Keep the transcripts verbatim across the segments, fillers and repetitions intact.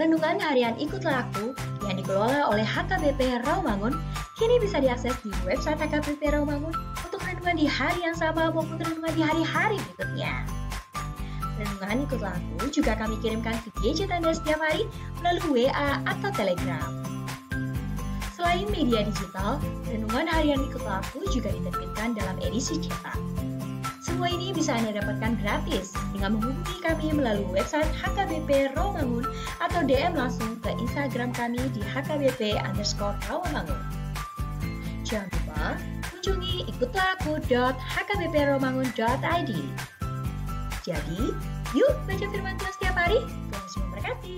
Renungan harian Ikutlah Aku yang dikelola oleh H K B P Rawamangun kini bisa diakses di website H K B P Rawamangun untuk renungan di hari yang sama maupun renungan di hari-hari berikutnya. Renungan Ikutlah Aku juga kami kirimkan ke gadget Anda setiap hari melalui W A atau Telegram. Selain media digital, renungan harian Ikutlah Aku juga diterbitkan dalam edisi cetak. Semua ini bisa Anda dapatkan gratis dengan menghubungi kami melalui website H K B P Rawamangun atau D M langsung ke Instagram kami di H K B P underscore Rawamangun. Jangan lupa kunjungi ikutlah aku dot H K B P rawamangun dot I D. Jadi, yuk baca firman Tuhan setiap hari. Tuhan Yesus memberkati.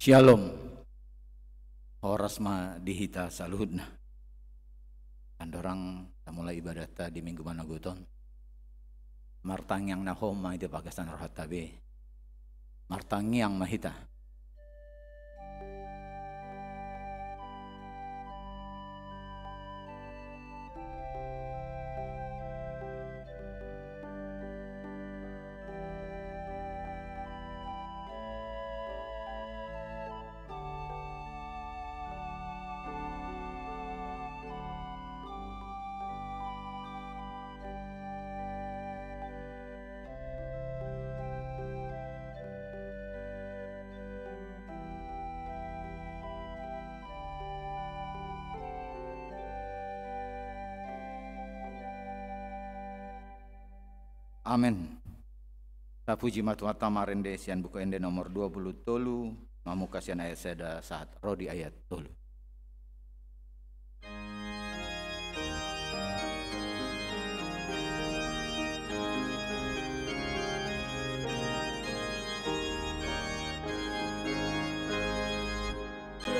Syalom. Horas ma di hita saluhutna. Andorang tamulai ibadatta di Minggu Manogot on, martangiang na hohom ma di bagasan rohanta be. Martangiang ma hita. Amen. Tapuji ma Tuhanta marende sian Buku Ende nomor dua puluh tolu, mamungka sian ayat sada sahat ro di ayat tolu.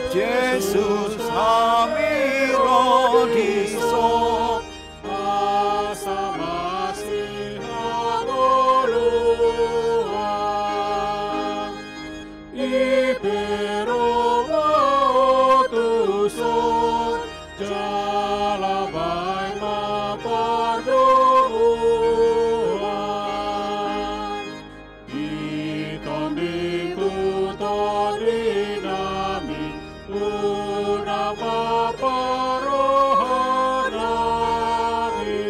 Jesus hami ro dison, asa masihaboloan. I pe ro ma Ho tuson, jala baen ma pardomuan. I Tondi tu tondinami, unang ma parrohanami.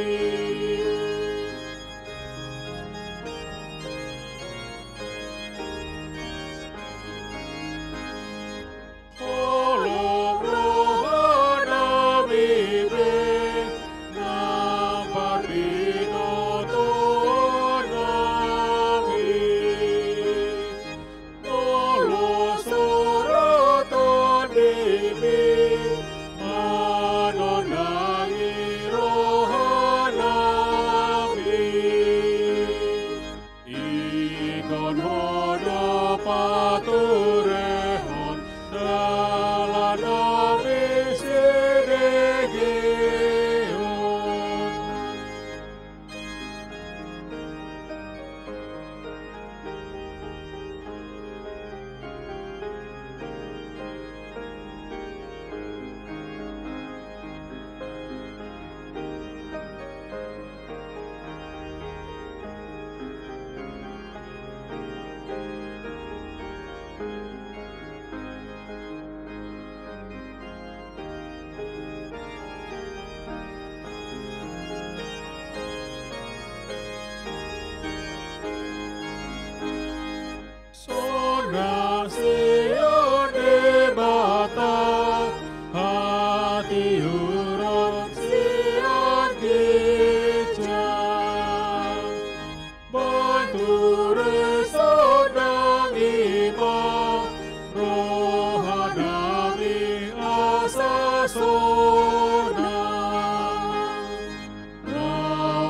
Holong rohanami be, na parbinotoannami. Molo so ro Tondimi, manondangi rohanami. Ingkon Ho do paturehon dalan na pinarsidengehon. Sonang sian Debata, hatiuron sian ginjang. Baen tureson nang i ma rohanami asa sonang. Na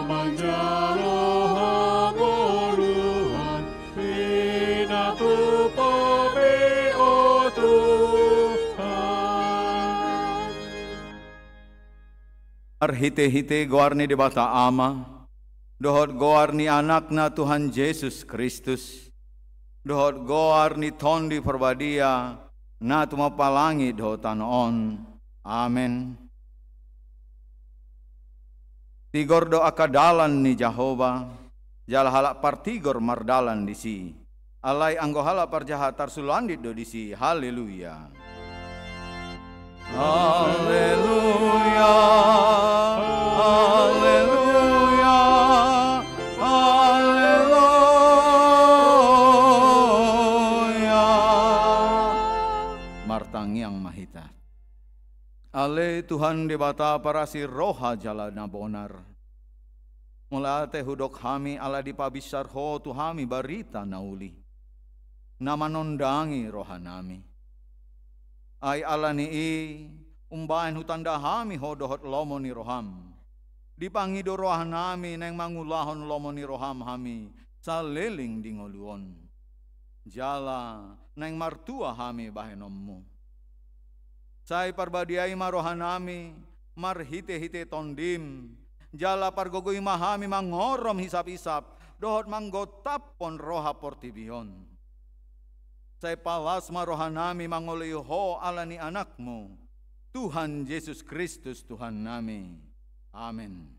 manjalo hangoluan, pinatupa be, o Tuhan. Marhitehite goar ni Debata Ama, dohot goar ni Anakna Tuhan Jesus Kristus, dohot goar ni Tondi Parbadia, na tumompa langit dohot tano on. Amen. Tigor do angka dalan ni Jahowa, jala halak partigor mardalan disi. Alai anggo halak parjahat tarsulandit do disi. Haleluya. Haleluya. Haleluya. Haleluya. Martangiang ma hita. Ale Tuhan Debata parasi roha jala na bonar. Mauliate hudok hami ala dipabinsar Ho tu hami barita na uli, na manondangi rohanami. Ai ala ni i, umbahen hutanda hami Ho dohot lomo ni roham. Dipangido rohanami naeng mangulahon lomo ni roham hami saleleng di ngolu on. Jala naeng martua hami bahenonmu. Sai parbadiai ma rohanami marhitehite Tondim, jala pargogoi ma hami mangorom hisap-hisap dohot manggontaphon roha portibi on. Sai palas ma rohanami mangoloi Ho ala ni Anakmu, Tuhan Jesus Kristus Tuhannami. Amen.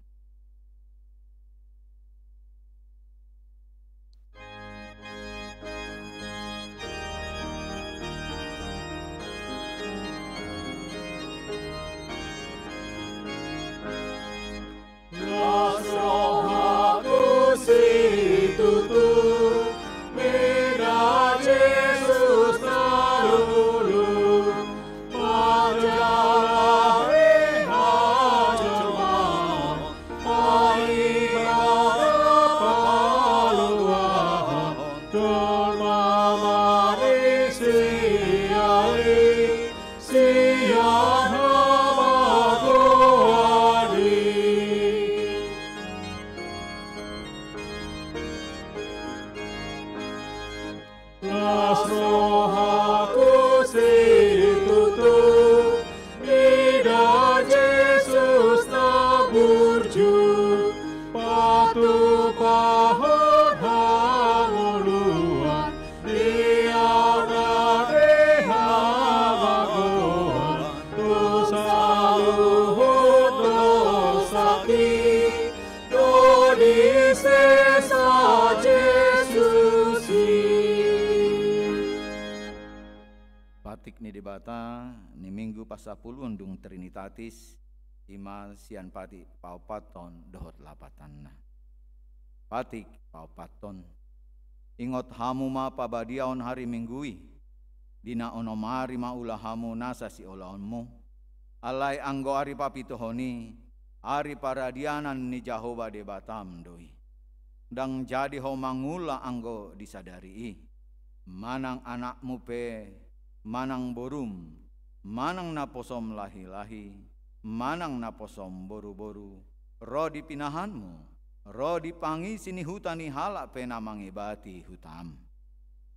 Las rohangku situtu, mida Jesus na lulu, manjalari hajolmaon, ai Debata Paluahon, jolma manisiai sian habagoan i. Las rohangku situtu, mida Jesus na burju, patupahon hangoluan, di ahu na di habagoan, tu saluhut dosangki do disesa Jesus i. Patik ni Debata ni Minggu pasapuluhon dung Trinitatis, i ma sian patik paopathon dohot lapatanna. Patik paopathon. Ingot hamu ma pabadiaon ari Minggu i, di na onom ari ma ula hamu nasa siolaonmu. Alai anggo ari papituhon i, ari paradianan ni Jahowa Debatam do i. Ndang jadi ho mangula anggo di sadari i. Manang anakmu pe, manang borum, manang naposom lahilahi, manang naposom boruboru, ro di pinahanmu, ro di pangisi ni huta ni halak pe na mangebati hutam.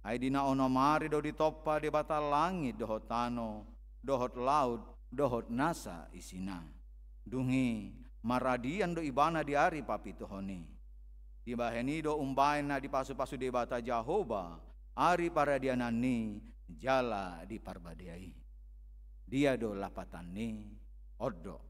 Ai di na onom ari do ditompa Debata langit dohot tano, dohot laut, dohot nasa isina. Dung i maradian do ibana di ari papituhon i. Dibahen i do umbahen na dipasupasu Debata Jahowa ari paradianan i jala diparbadiai. Dia do lapatan ni? On do.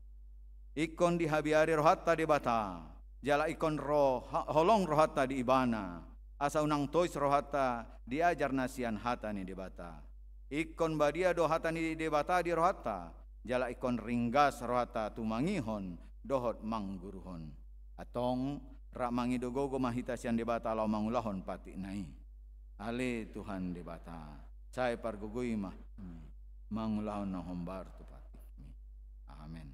Ingkon dihabiari rohanta Debata, jala ingkon ro-, ha-, holong rohanta di Ibana, asa unang tois rohanta di ajar na sian hata ni Debata. Ingkon badia do hata ni Debata di rohanta, jala ingkon ringgas rohanta tumangihon dohot mangguruhon. Antong, rap mangido gogo ma hita sian Debata laho mangulahon patikna i. Ale Tuhan Debata, sai pargogoi ma hami mangulahon na hombar tu patikmi. Amen.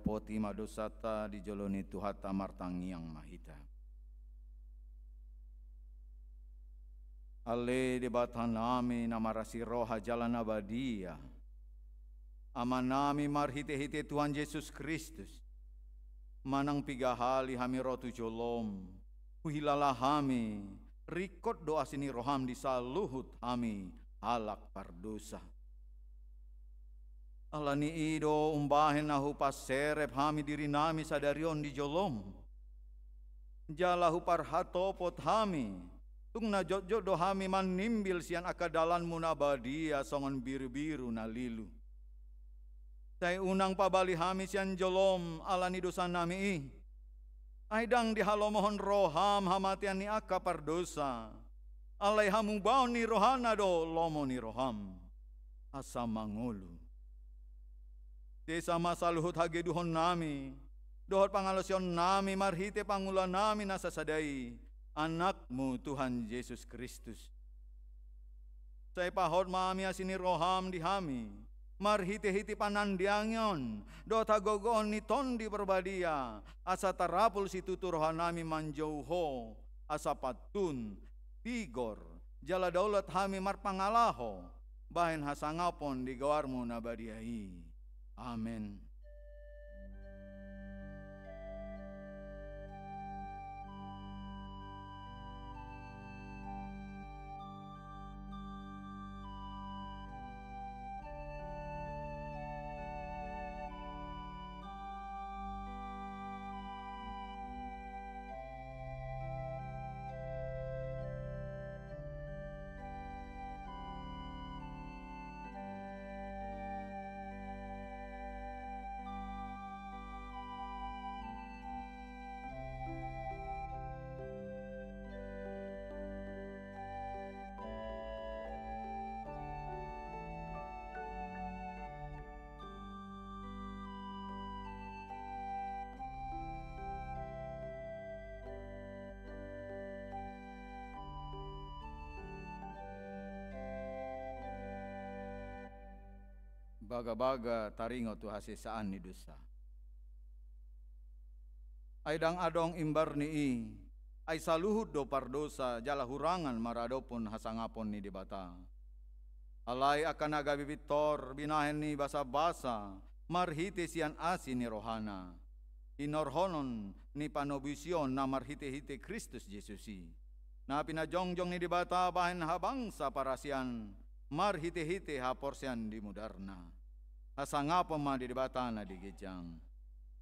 Poti ma dosanta di jolo ni Tuhanta, martangiang ma hita. Ale Debatanami na marasi roha jala na badia, Amanami marhite-hite Tuhan Jesus Kristus, manang piga hali hami ro tu jolom, huhilala hami, ringkot do asi ni roham di saluhut hami halak pardosa. Ala ni i do umbahen na hupaserep hami dirinami sadari on di jolom. Jala huparhatopot hami, tung na jotjot do hami manimbil sian angka dalanmu na badia songon birubiru na lilu. Sai unang pabali hami sian jolom ala ni dosanami i. Ai ndang dihalomohon roham hamatean ni angka pardosa. Alai hamubaon ni rohana do lomo ni roham. Asa mangolu. Sesa ma saluhut hagedukonnami, dohot pangalaosionnami marhite pangulanami na sasada i, Anakmu Tuhan Jesus Kristus. Sai pahot ma hami asi ni roham di hami, marhite-hite panandiangon, dohot hagogoon ni Tondi Parbadia, asa tarapul situtu rohanami manjou Ho, asa pantun, tigor, jala daulat hami marpangalaho, bahen hasangapon di goarmu na badia i. Amen. Bagabaga taringot tu hasesaan ni dosa. Ai ndang adong imbar ni i, ai saluhut do pardosa jala hurangan maradophon hasangapon ni Debata. Alai angka na gabe pintor binahen ni basabasa marhite sian asi ni rohana, hinorhonon ni panobusion na marhite-hite Kristus Jesus i, na pinajongjong ni Debata bahen habangsa parasian marhite-hite haporseaon di mudarna. Hasangapon ma di Debata na di ginjang.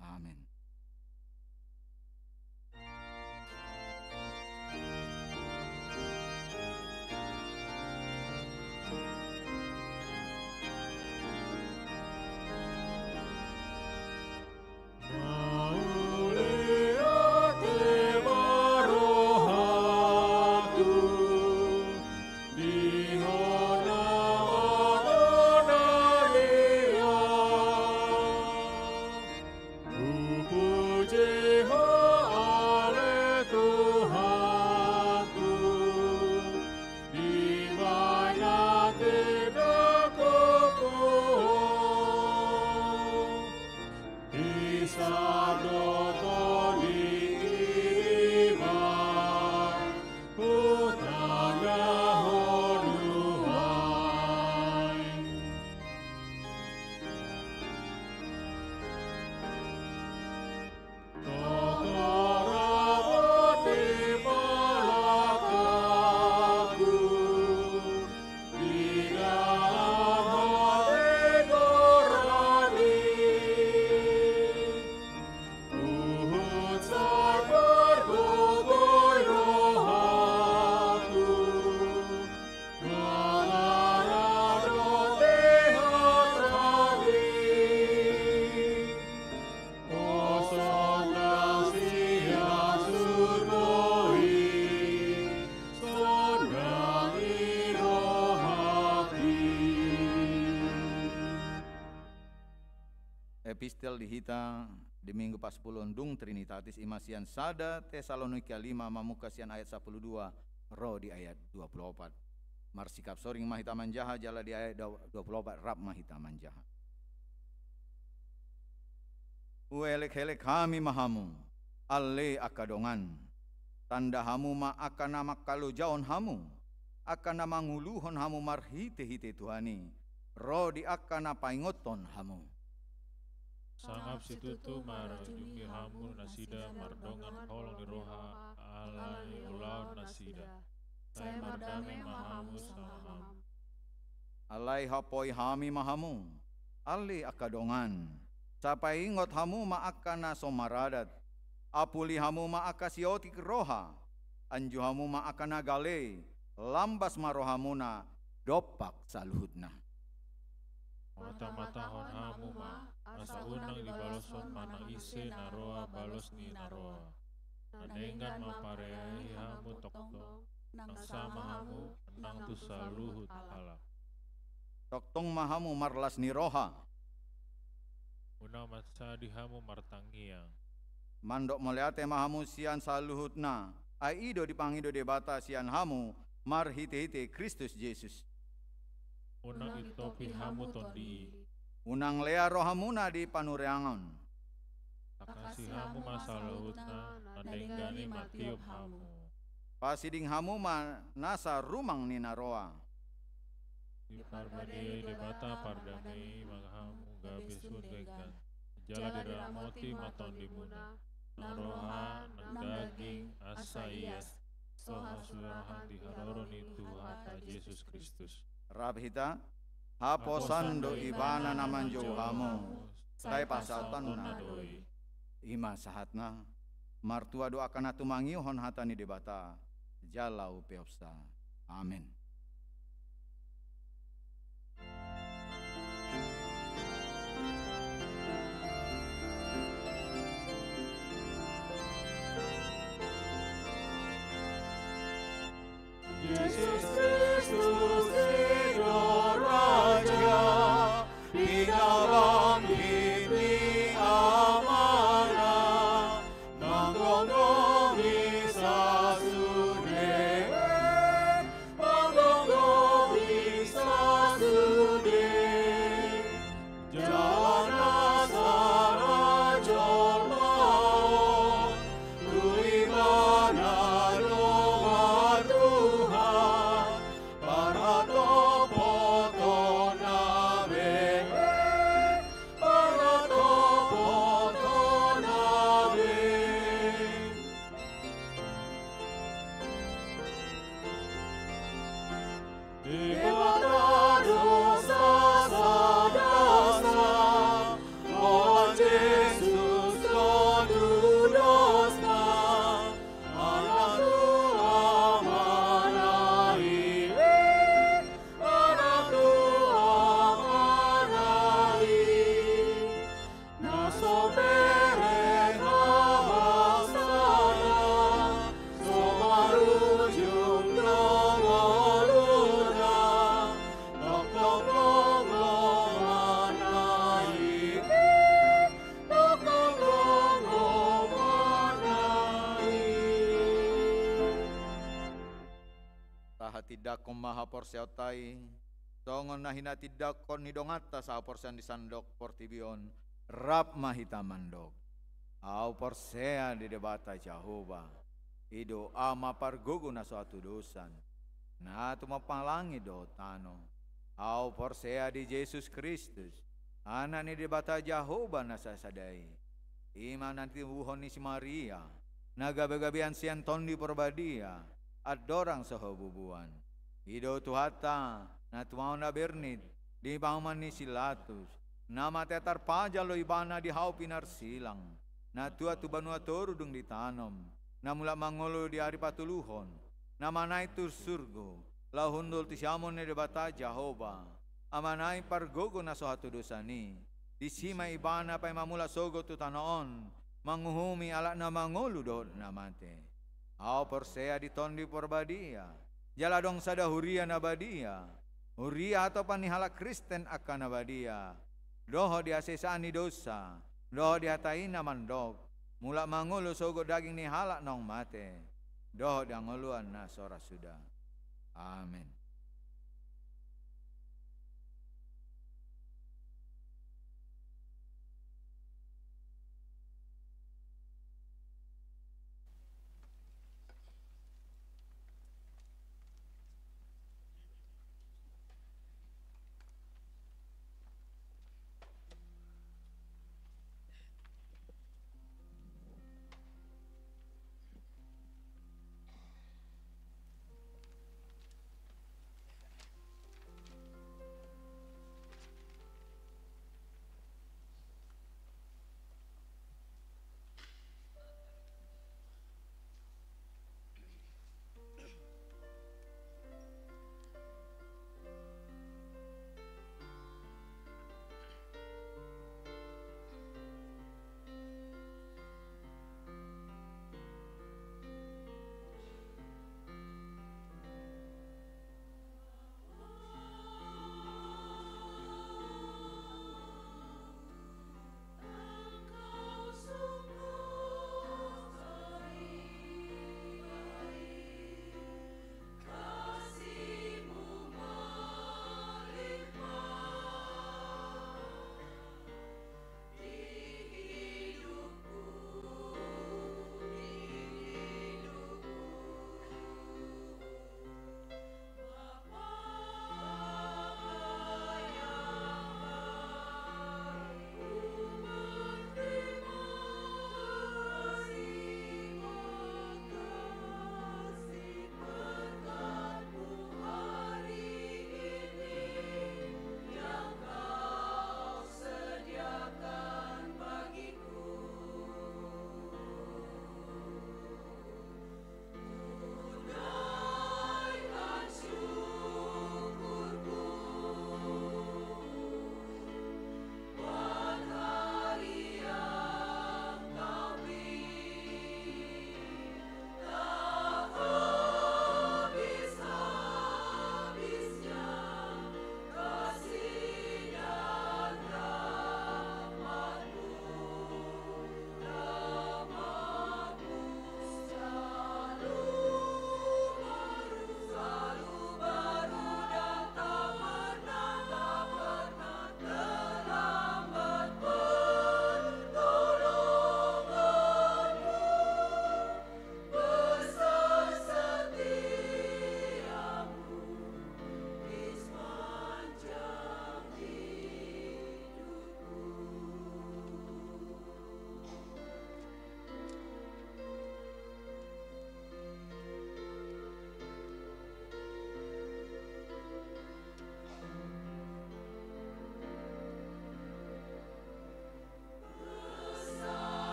Amen. Epistel di hita di Minggu Paspuluh dung Trinitatis, i ma sian sada Tesalonika lima, mamungka sian ayat sampulu dua ro di ayat dua pulu opat. Marsikap soring ma hita manjaha, jala di ayat dua pulu opat rap ma hita manjaha. Huelek-elek hami ma hamu, ale angka dongan. Tanda hamu ma angka na mangkalojaon hamu, angka na manguluhon hamu marhite-hite Tuhan i, ro di angka na paingothon hamu. Sangap situtu marajumi hamu nasida mardongan holong ni roha, ala ni ulaon nasida. Sai mardame ma hamu sama hamu. Alai haposi hami ma hamu, ale angka dongan. Sai paingot hamu ma angka na so maradat. Apuli hamu ma angka siotik roha. Anju hamu ma angka na gale, lambas ma rohamuna dompak saluhutna. Mata-matahon hamu ma, asa unang dibaloshon manang ise na roa balos ni na roa. Na denggan mampareahi hamu tongtong, nang sama hamu, nang tu saluhut halak. Tongtong ma hamu marlas ni roha. Unang mansadi hamu martangiang. Mandok mauliate ma hamu sian saluhutna, ai i do dipangido Debata sian hamu marhite-hite Kristus Jesus. Unang itopi hamu tondi i. Unang lea rohamuna di panureangon. Tangkasi hamu ma saluhutna, na denggan i matiop hamu. Pasiding hamu ma nasa rumang ni na roa. Diparbadiai Debata pardame i ma hamu gabe sun denggan. Jala diramoti ma tondimuna. Nang roha, nang daging, asa ias. So hasurahan di haroro ni Tuhanta Jesus Kristus. Rap hita. Haposan do Ibana na manjou hamu, sai pasahatonNa do i. I ma sahatna. Martua do angka na tumangihon hata ni Debata, jala upeopsa. Amen. Jesus Kristus i do Raja, pinabangkit ni Amana, manggomgomi sasude, manggomgomi sasude. Jala nasa jolma on, tu Ibana do martuhan, parhatopotonna be, parhatopotonna be. Debata do sasadasa, holan Jesus do tudosna, Anak tu Amana i, Anak tu Amana i. Na so bereng habangsa, so marujung do ngoluna, tongtong do ngoluna i, tongtong do ngoluna i. Tahatindangkon ma haporseaonta i, songon na hinatindangkon ni donganta sahaporseaon di sandok portibi on, rap ma hita mandok. Ahu porsea di Debata Jahowa, i do Ama pargogo na so hatudosan, na tumompa langit dohot tano. Ahu porsea di Jesus Kristus, Anak ni Debata Jahowa na sasada i. I ma na tinobuhon ni si Maria, na gabegabean sian Tondi Porbadia, andorang so habubuan. I do Tuhanta, na tumaon na bernit, di panuan ni si Latus, na mate tarpajal do Ibana di hau pinarsilang, na tuat tu banua toru dung ditanom, na mulak mangolu di ari patoluhon, na manaek tu surgo, laho hundul tu siamun ni Debata Jahowa, Amanta i pargogo na so hatudosan i. Disi ma Ibana paima mulak sogot tu tano on, manguhumi halak na mangolu dohot na mate. Ahu porsea di Tondi Porbadia, jala adong sada huria na badia, huria hatopan ni halak Kristen angka na badia, dohot di hasesaan ni dosa, dohot di hata i na mandok, mulak mangolu sogot daging ni halak naung mate, dohot di hangoluan na so ra suda. Amen.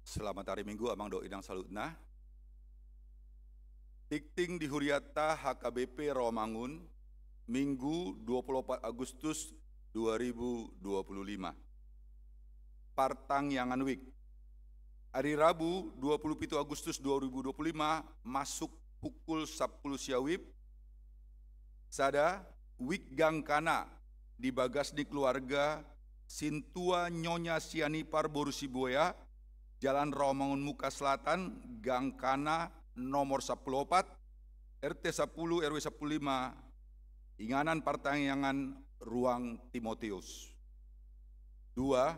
Selamat hari Minggu, Amang dohot Inang saluhutna. Tingting di hurianta H K B P Rawamangun, Minggu dua puluh opat Agustus dua ribu dua puluh lima. Partangiangan Wijk. Hari Rabu, dua puluh pitu Agustus dua ribu dua puluh lima, masuk pukul sampulu sia WIB, sada, Wijk gangkana di bagas ni keluarga Sintua Nyonya Sianipar boru Sibuea, Jalan Rawamangun Muka Selatan, gangkana nomor sampulu opat, R T sampulu, R W sampulu lima, inganan partangiangan Ruang Timotius. Dua,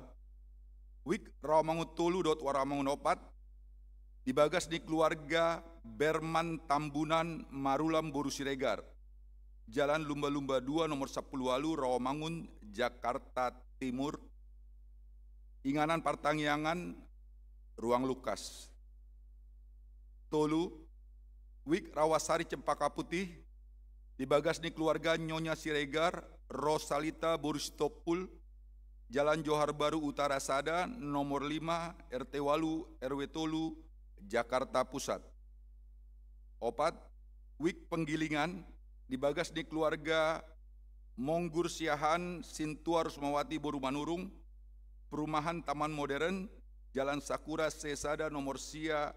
Wijk Rawamangun tolu dohot Rawamangun opat, di bagas ni keluarga Berman Tambunan Marulam boru Siregar, Jalan Lumba-Lumba dua nomor sampulu ualu, Rawamangun, Jakarta Timur, inganan partangiangan Ruang Lukas. Tolu, Wijk Rawasari Cempaka Putih, di bagas ni keluarga Nyonya Siregar, Rosalita boru Sitompul, Jalan Johar Baru Utara sada, nomor lima, R T ualu, R W tolu, Jakarta Pusat. Opat, Wijk Penggilingan, di bagas ni keluarga Monggur Siahaan Sintua Rusmawati boru Manurung, Perumahan Taman Modern, Jalan Sakura C sada nomor sia,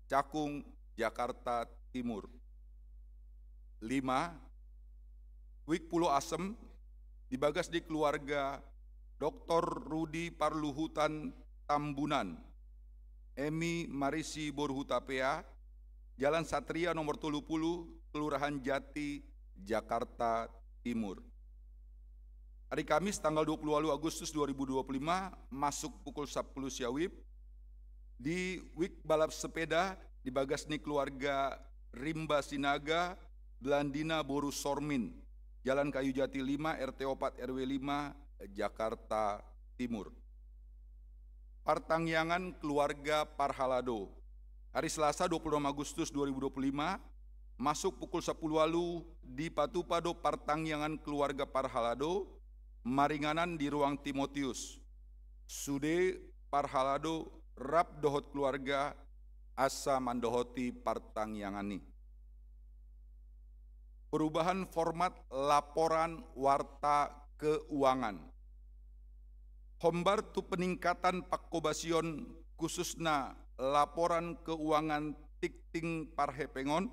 Cakung, Jakarta Timur. Lima, Wijk Pulo Asem, di bagas ni keluarga Doktor Rudi Parluhutan Tambunan, Emi Marisi boru Hutapea, Jalan Satria nomor tolu pulu, Kelurahan Jati, Jakarta Timur. Hari Kamis, tanggal dua puluh ualu Agustus dua ribu dua puluh lima, masuk pukul sampulu sia WIB, di Wijk balap sepeda di bagas ni keluarga Rimba Sinaga, Blandina boru Sormin, Jalan Kayu Jati lima, R T opat, R W lima, Jakarta Timur. Partangiangan keluarga Parhalado. Hari Selasa, dua puluh enam Agustus dua ribu dua puluh lima, masuk pukul sampulu ualu, dipatupa do partangiangan keluarga Parhalado, maringanan di Ruang Timotius. Sude Parhalado rap dohot keluarga asa mandohoti partangiangan i. Perubahan format laporan warta keuangan. Hombar tu peningkatan pangkobasion, khususna laporan keuangan tingting parhepeng on,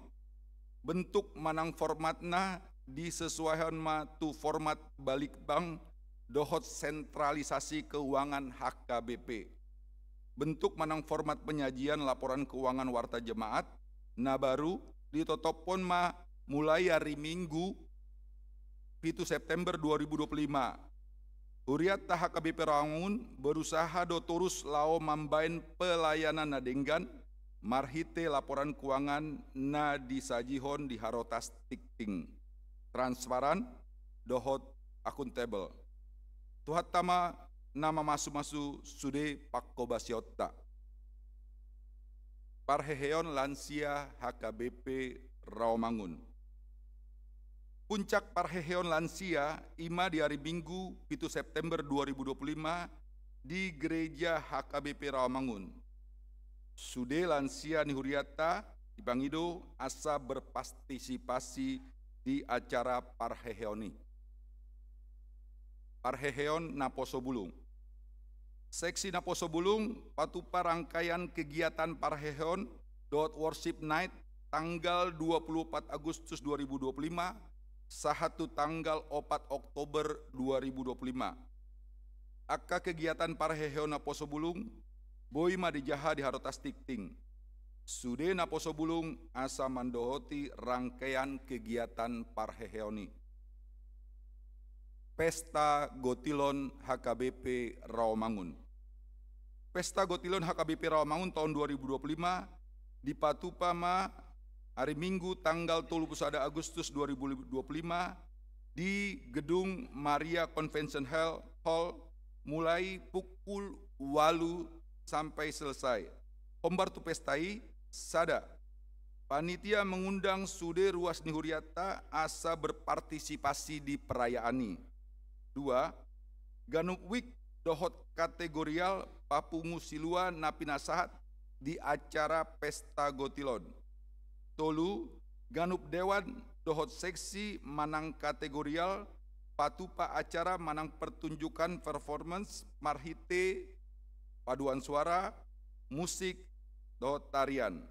bentuk manang formatna disesuaihon ma tu format Balitbank dohot sentralisasi keuangan H K B P. Bentuk manang format penyajian laporan keuangan warta jemaat na baru ditotophon ma mulai ari Minggu pitu September dua ribu dua puluh lima. Hurianta H K B P Rawamangun berusaha do torus laho mambahen pelayanan na denggan marhite laporan keuangan na disajihon di harotas tingting, transparan dohot akuntabel. Tuhanta ma na mamasumasu sude pangkobasionta. Parheheon lansia H K B P Rawamangun. Puncak parheheon lansia i ma di ari Minggu pitu September dua ribu dua puluh lima di Gereja H K B P Rawamangun. Sude lansia ni hurianta dipangido asa berpartisipasi di acara parheheon i. Parheheon naposo bulung. Seksi naposo bulung patupa rangkaian kegiatan parheheon dohot worship night tanggal dua puluh opat Agustus dua ribu dua puluh lima sahat tu tanggal opat Oktober dua ribu dua puluh lima. Angka kegiatan parheheon naposo bulung boi ma dijaha di harotas tingting. Sude naposo bulung asa mandohoti rangkaian kegiatan parheheon i. Pesta Gotilon H K B P Rawamangun. Pesta Gotilon H K B P Rawamangun taon dua ribu dua puluh lima dipatupa ma ari Minggu tanggal tolu pulu sada Agustus dua ribu dua puluh lima di Gedung Maria Convention Hall, Hall mulai pukul ualu sampai selesai. Hombar tu pesta i, sada, panitia mengundang sude ruas ni hurianta asa berpartisipasi di perayaan i. Dua, ganup wijk dohot kategorial papungu silua na pinasahat di acara pesta gotil on. Tolu, ganup dewan dohot seksi manang kategorial patupa acara manang pertunjukan performance marhite paduan suara, musik, dohot tarian.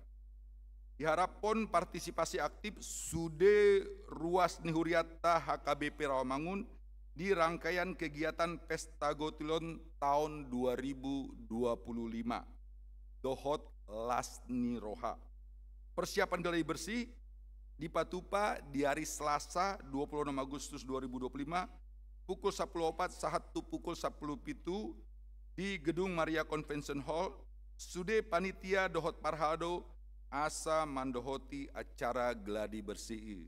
Diharaphon partisipasi aktif sude ruas ni hurianta H K B P Rawamangun di rangkaian kegiatan pesta gotil on taon dua ribu dua puluh lima dohot las ni roha. Persiapan gladi bersih dipatupa di ari Selasa dua puluh enam Agustus dua ribu dua puluh lima, pukul sapuluh opat sahat tu pukul sapuluh pitu di Gedung Maria Convention Hall, sude panitia dohot parhalado asa mandohoti acara gladi bersih i.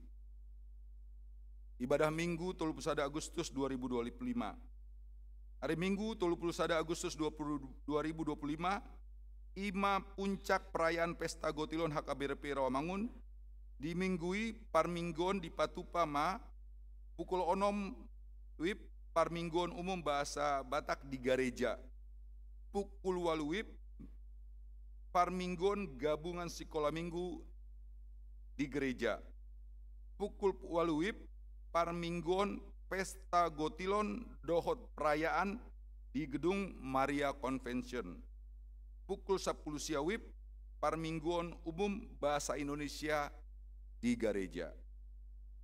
Ibadah Minggu tolu puluh sada Agustus dua ribu dua puluh lima. Ari Minggu tolu puluh sada Agustus dua puluh, dua ribu dua puluh lima, i ma puncak perayaan pesta gotil on H K B P Rawamangun. Di Minggu i parmingguon dipatupa ma pukul onom WIB parmingguon umum bahasa Batak di gareja. Pukul ualu WIB parmingguon gabungan sikola Minggu di gereja. Pukul ualu WIB parmingguon pesta gotil on dohot perayaan di Gedung Maria Convention. Pukul sapuluh sia WIB parmingguon umum bahasa Indonesia di gareja.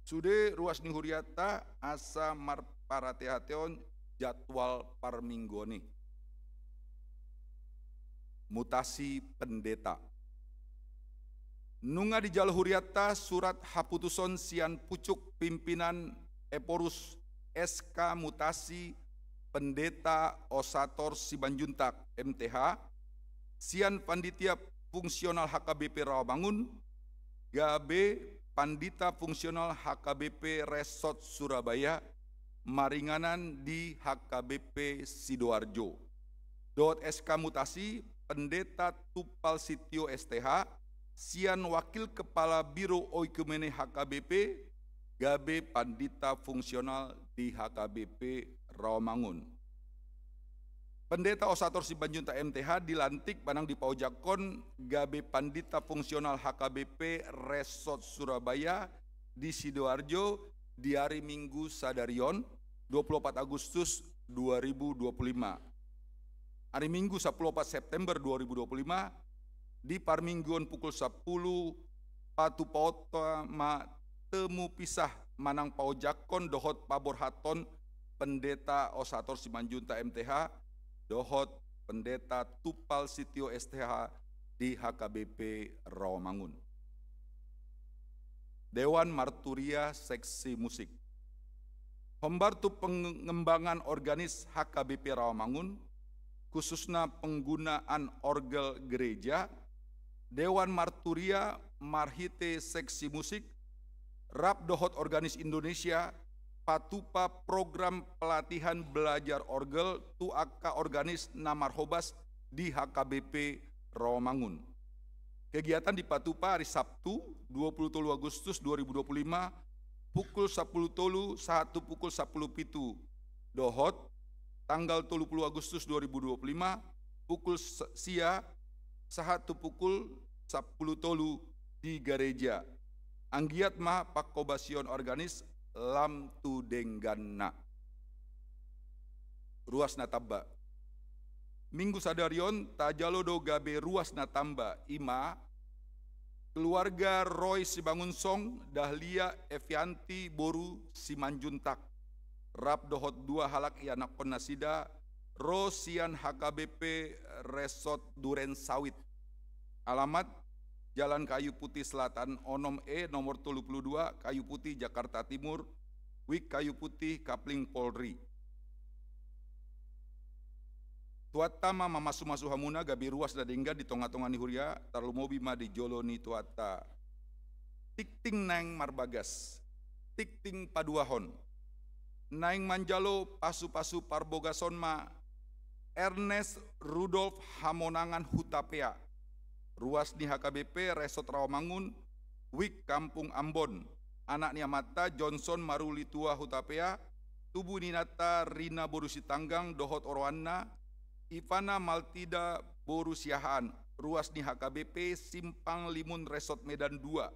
Sude ruas ni hurianta asa marparhate-hateon jadwal parmingguon i. Mutasi pendeta. Nunga dijalo hurianta surat haputuson sian pucuk pimpinan Ephorus S K mutasi Pendeta Osator Simanjuntak M T H, sian Panitia Fungsional H K B P Rawamangun, gabe Pandita Fungsional H K B P Resort Surabaya, maringanan di H K B P Sidoarjo. Dohot S K mutasi Pendeta Tumpal Sitio S T H, sian Wakil Kepala Biro Oikumene H K B P, gabe Pandita Fungsional di H K B P Rawamangun. Pendeta Osator Simanjuntak M T H dilantik manang dipaojakhon gabe Pandita Fungsional H K B P Resort Surabaya di Sidoarjo di ari Minggu sadari on, dua puluh opat Agustus dua ribu dua puluh lima. Ari Minggu sapuluh opat September dua ribu dua puluh lima, di parmingguon pukul sapuluh, patupaonta ma temu pisah manang paojakhon dohot paborhathon Pendeta Osator Simanjuntak M T H dohot Pendeta Tumpal Sitio S T H di H K B P Rawamangun. Dewan Marturia Seksi Musik. Hombar tu pengembangan organis H K B P Rawamangun, khususna penggunaan orgel gereja, Dewan Marturia marhite seksi musik, rap dohot organis Indonesia, patupa program pelatihan belajar orgel tu angka organis na marhobas di H K B P Rawamangun. Kegiatan dipatupa ari Sabtu, dua puluh tolu Agustus dua ribu dua puluh lima, pukul sapuluh tolu sahat tu pukul sapuluh pitu, dohot tanggal tolu puluh Agustus dua ribu dua puluh lima, pukul se-, sia sahat tu pukul sapuluh tolu di gareja. Anggiat ma panghobasion organis lam tu dengganna. Ruas na tamba. Minggu sadari on tajalo do gabe ruas na tamba, i ma keluarga Roy Simangunsong, Dahlia Evianti boru Simanjuntak, rap dohot dua halak ianakhon nasida, ro sian H K B P Resort Duren Sawit. Alamat Jalan Kayu Putih Selatan onom E, nomor tolu puluh dua, Kayu Putih, Jakarta Timur, Wik Kayu Putih, Kapling Polri. Tuhanta ma mamasu-masu hamuna gabe ruas na denggan di tonga-tonga ni huria, tarlumobi ma di jolo ni Tuhanta. Tingting naeng marbagas, tingting paduahon. Naeng manjalo pasu-pasu parbogason ma Ernest Rudolf Hamonangan Hutapea, ruas ni H K B P Resort Rawamangun, Wik Kampung Ambon, anak ni amanta Johnson Maruli Tua Hutapea, tubu ni inanta Rina boru Sitanggang dohot oroanna, Ivana Maltida boru Siahaan, ruas ni H K B P Simpang Limun Resort Medan dua.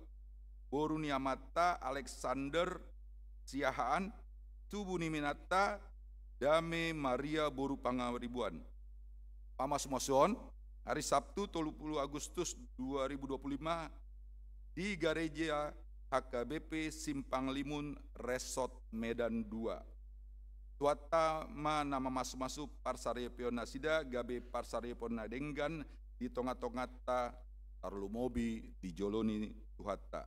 Boru ni amanta Alexander Siahaan, tubu ni inanta Dame Maria boru Pangaribuan. Pamasumasuon, hari Sabtu tolu puluh Agustus dua ribu dua puluh lima di Gareja H K B P Simpang Limun Resort Medan dua. Tuhanta ma na mamasumasu parsaripeon nasida gabe parsaripeon na denggan di tongatonganta, tarlumobi di jolo ni Tuhanta.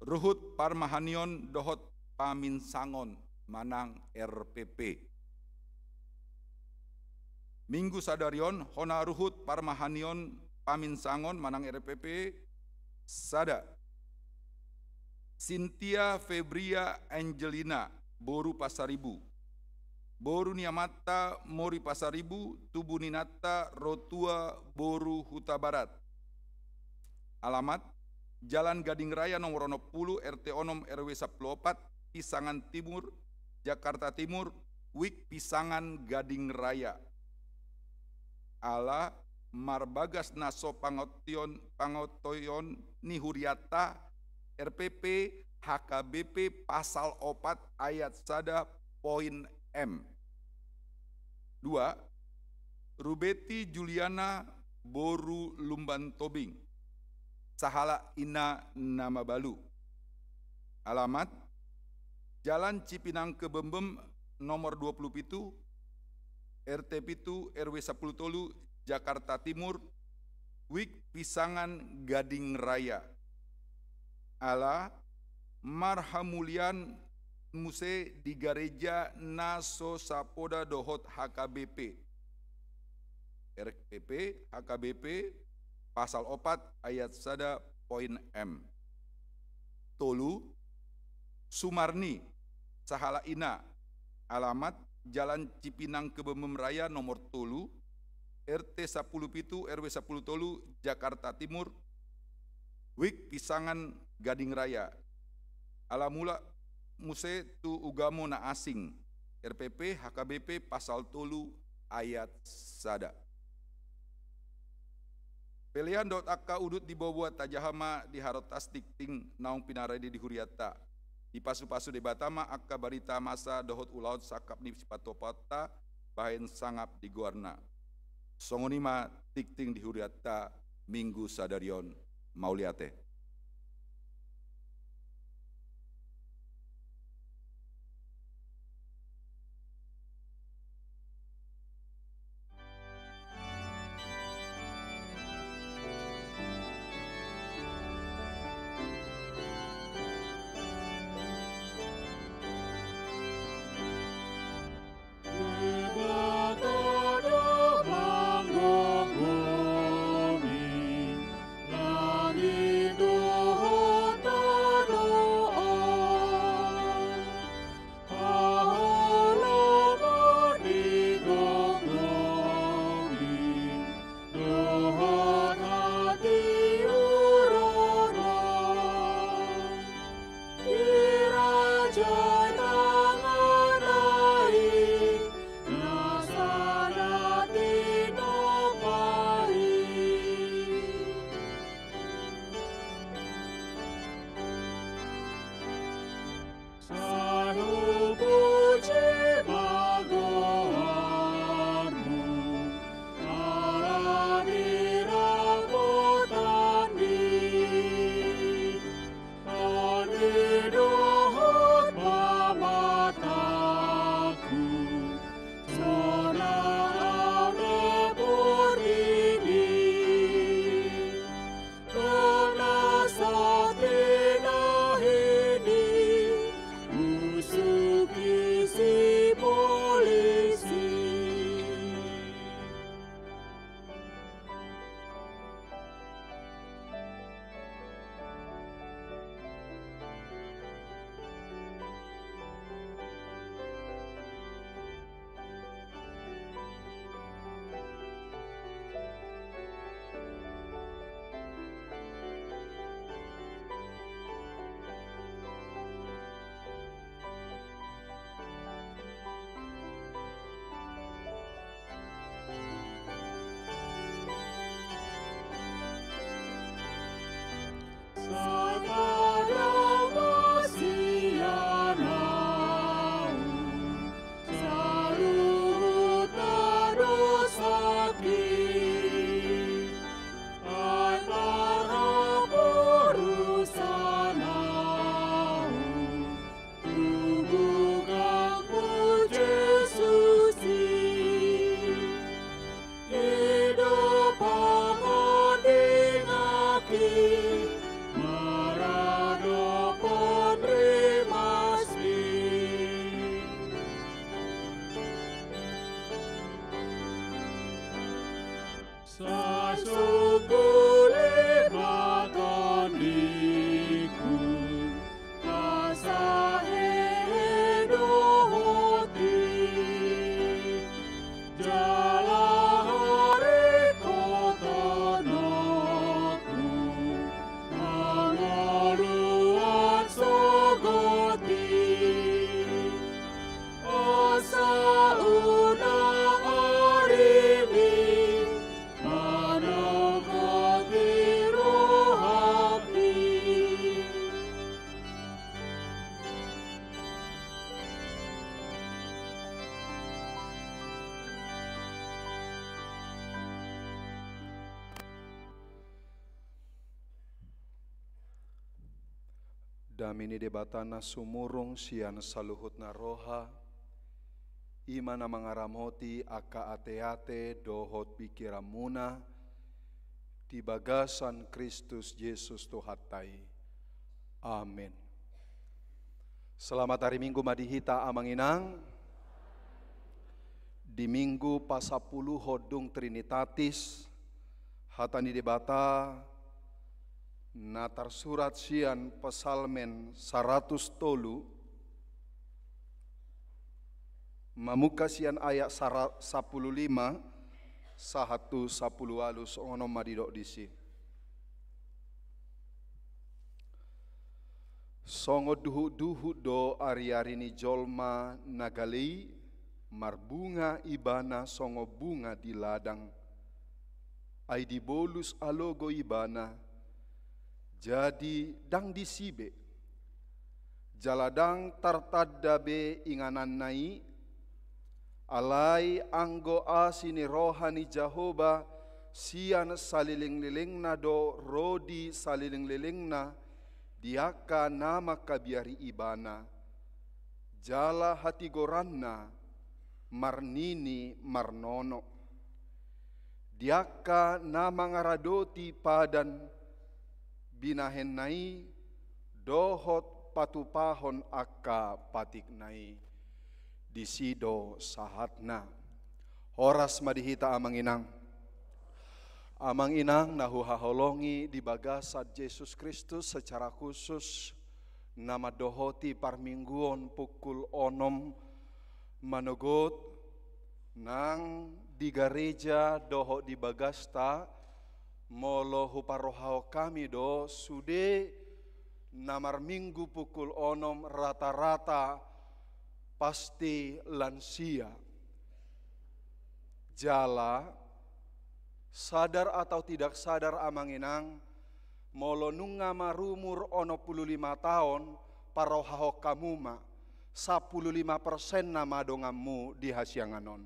Ruhut parmahanion dohot paminsangon manang R P P. Minggu sadari on, hona ruhut parmahanion paminsangon manang R P P, sada. Sintia Febria Angelina, boru Pasaribu. Boru ni amanta Mori Pasaribu, tubu ni inanta Rotua boru Hutabarat. Alamat, Jalan Gading Raya nomor onom puluh, R T onom, R W sampulu opat, Pisangan Timur, Jakarta Timur, Wik Pisangan Gading Raya. Ala marbagas na so pangotion, pangotoion ni hurianta, R P P, H K B P pasal opat ayat sada poin M. Dua, Rubeti Juliana boru Lumban Tobing, sahalak ina na mabalu. Alamat, Jalan Cipinang Kebembem nomor dua puluh pitu, R T pitu, R W sampulu tolu, Jakarta Timur, Wik Pisangan Gading Raya. Ala marhamulian muse di gareja na so sapoda dohot H K B P. R P P, H K B P, pasal opat ayat sada poin M. Tolu, Sumarni, sahalak ina, alamat Jalan Cipinang Kebembem Raya nomor tolu, R T sampulu pitu, R W sampulu tolu, Jakarta Timur, Wik Pisangan Gading Raya. Ala mulak muse tu ugamo na asing, R P P, H K B P, pasal tolu ayat sada. Pelean dohot angka udut di boboa tajaha ma di harotas tingting naung pinarade di hurianta. Dipasupasu Debata ma angka barita masa dohot ulaon sangkap ni sipatupaonta bahen sangap di goarna. Songon i ma tingting di hurianta Minggu sadari on. Mauliate. Dame ni Debata na sumurung sian saluhutna roha, i ma na mangaramoti angka ateate dohot pingkiranmuna di bagasan Kristus Jesus Tuhanta i. Amen. Selamat hari Minggu ma di hita, Amang Inang. Di Minggu pasampuluhon dung Trinitatis, hata ni Debata na tarsurat sian Psalmen saratus tolu, mamungka sian ayat sara-, sampulu lima sahat tu sampulu ualu, songon on ma didok disi. Songon duhutduhut do ariari ni jolma na gale i, marbunga ibana songon bunga di ladang. Ai dibolus alogo ibana, jadi ndang disi be. Jala ndang tartanda be ingananna i, alai anggo asi ni roha ni Jahowa sian salelenglelengna do ro di salelenglelengna, di angka na mangkabiari ibana, jala hatigoranna marnini marnono. Di angka na mangaradoti padan binahenna i dohot patupahon angka patikna i. Disi do sahatna. Horas ma di hita, Amang Inang. Amang Inang na huhaholongi di bagasan Jesus Kristus, secara khusus na mandohoti parmingguon pukul onom manogot, nang di gareja dohot di bagasta, molo huparrohahon hami do, sude na marminggu pukul onom rata-rata pasti lansia. Jala, sadar atau tidak sadar, Amang Inang, molo nunga marumur onom pulu lima taon, parrohahon hamu ma, sampulu lima persen nama donganmu di hasiangan on.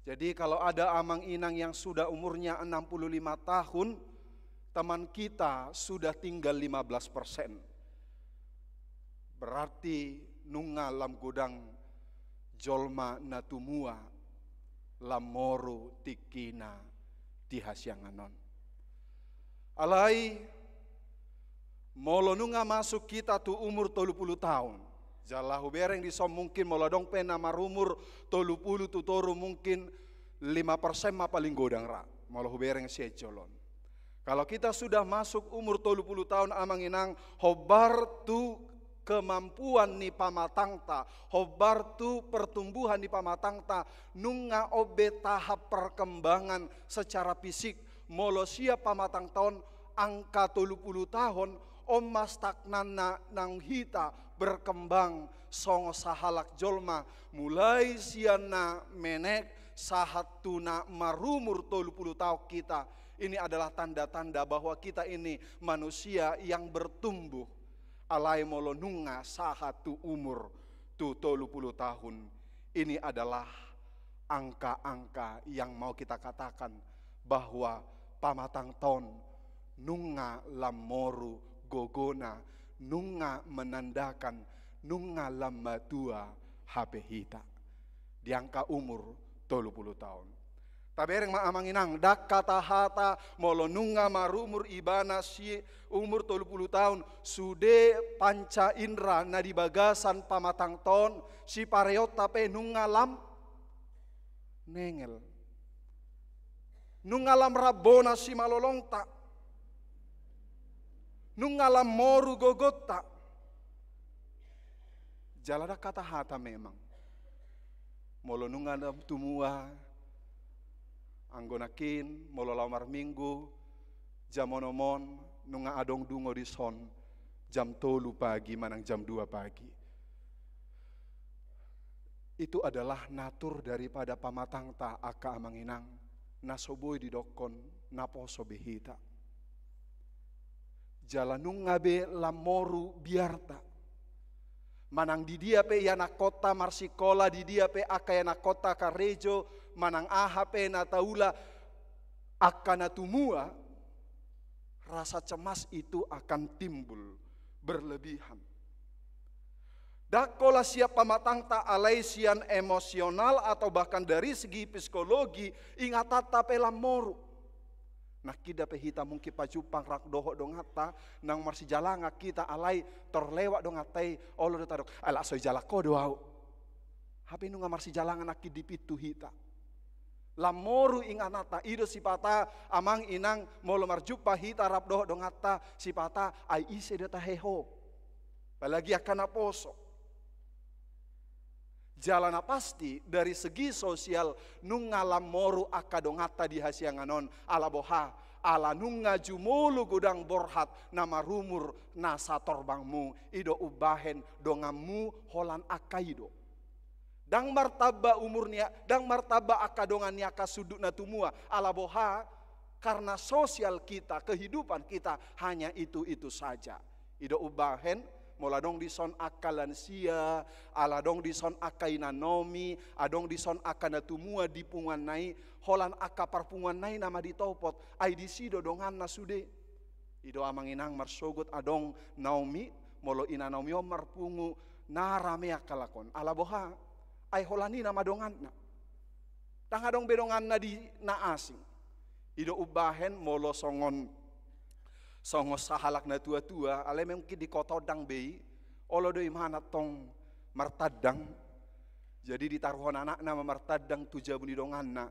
Jadi, kalau ada Amang Inang yang sudah umurnya enam puluh lima tahun, teman kita sudah tinggal lima belas persen. Berarti nunga lam godang jolma na tumua, lam moru tingkina di hasiangan on. Alai, molo nunga masuk kita tu umur tolu pulu taon, jala hubereng dison mungkin molo adong pe na marumur tolu pulu tu toru, mungkin lima persen ma paling godang ra, molo hubereng sian jolo on. Kalau kita sudah masuk umur tolu pulu taon, Amang Inang, hombar tu kemampuan ni pamatangta, hombar tu pertumbuhan ni pamatangta, nunga on be tahap perkembangan secara fisik. Molo sian pamatangta on angka tolu pulu taon, on ma stagnanna naung hita berkembang songon sahalak jolma, mulai sian na menek sahat tu na marumur tolu pulu taon hita. Ini adalah tanda-tanda bahwa kita ini manusia yang bertumbuh. Alai molo nunga sahat tu umur tu tolu pulu tahun, ini adalah angka-angka yang mau kita katakan bahwa pamatangta on nunga lam moru gogona, nunga menandakan nunga lam matua hape hita di angka umur tolu pulu taon. Tabereng ma, Amang Inang, ndang hata-hata molo nunga marumur ibana si umur tolu pulu taon, sude panca indra na di bagasan pamatangta on, sipareonta pe nunga lam nengel. Nunga lam rambona simalolongta. Nunga lam moru gogonta. Jala ndang hata-hata memang. Molo nunga lam tumua, anggo nangkin, molo laho marminggu, jam onom on, nunga adong dungo dison, jam tolu pagi manang jam dua pagi. Itu adalah natur daripada pamatangta, angka Amang Inang, na so boi didokkon naposo be hita. Jala nunga be lam moru biarta. Manang di dia pe ianakkonta marsikola, di dia pe angka ianakkonta karejo, manang aha pe na taula, angka na tumua, rasa cemas itu akan timbul. berlebihan. Ndang holan sian pamatangta alai sian emosional atau bahkan dari segi psikologi ingatanta pe lam moru. Nangkin dope hita mungkin pajumpang rap dohot donganta, nang marsijalangan hita alai terlewat donganta i, olo do tadok, ai laos so dijalang ho do au. Hape nunga marsijalangan nangkin di pintu hita. Lam moru ingatanta, i do sipata amang inang molo marjumpa hita rap dohot donganta, sipata ai ise do tahe ho. Apalagi angka naposo. Jala na pasti dari segi sosial nunga lam moru angka donganta di hasiangan on, ala boha, ala nunga jumolo godang borhat na marumur na satorbangmu, i do umbahen donganmu holan angka i do. Ndang martamba umur ni, ndang martamba angka dongan ni angka sundut na tumua, ala boha, karena sosial kita, kehidupan kita hanya itu-itu saja. I do umbahen, molo adong dison angka lansia, ala adong dison angka inanami, adong dison angka na tumua di punguanna i, holan angka parpunguanna i nama ditopot, ai disi do donganna sude. I do amang inang marsogot adong naomi, molo inanami on marpungu, na rame angka lakon. Ala boha, ai holan i nama donganna. Ndang adong be donganna di na asing. I do umbahen molo songon, songon sahalak na tua-tua, alai mungkin di kota on ndang be i, olo do imana tong martandang. Jadi ditaruhon anakna ma martandang tu jabu ni donganna.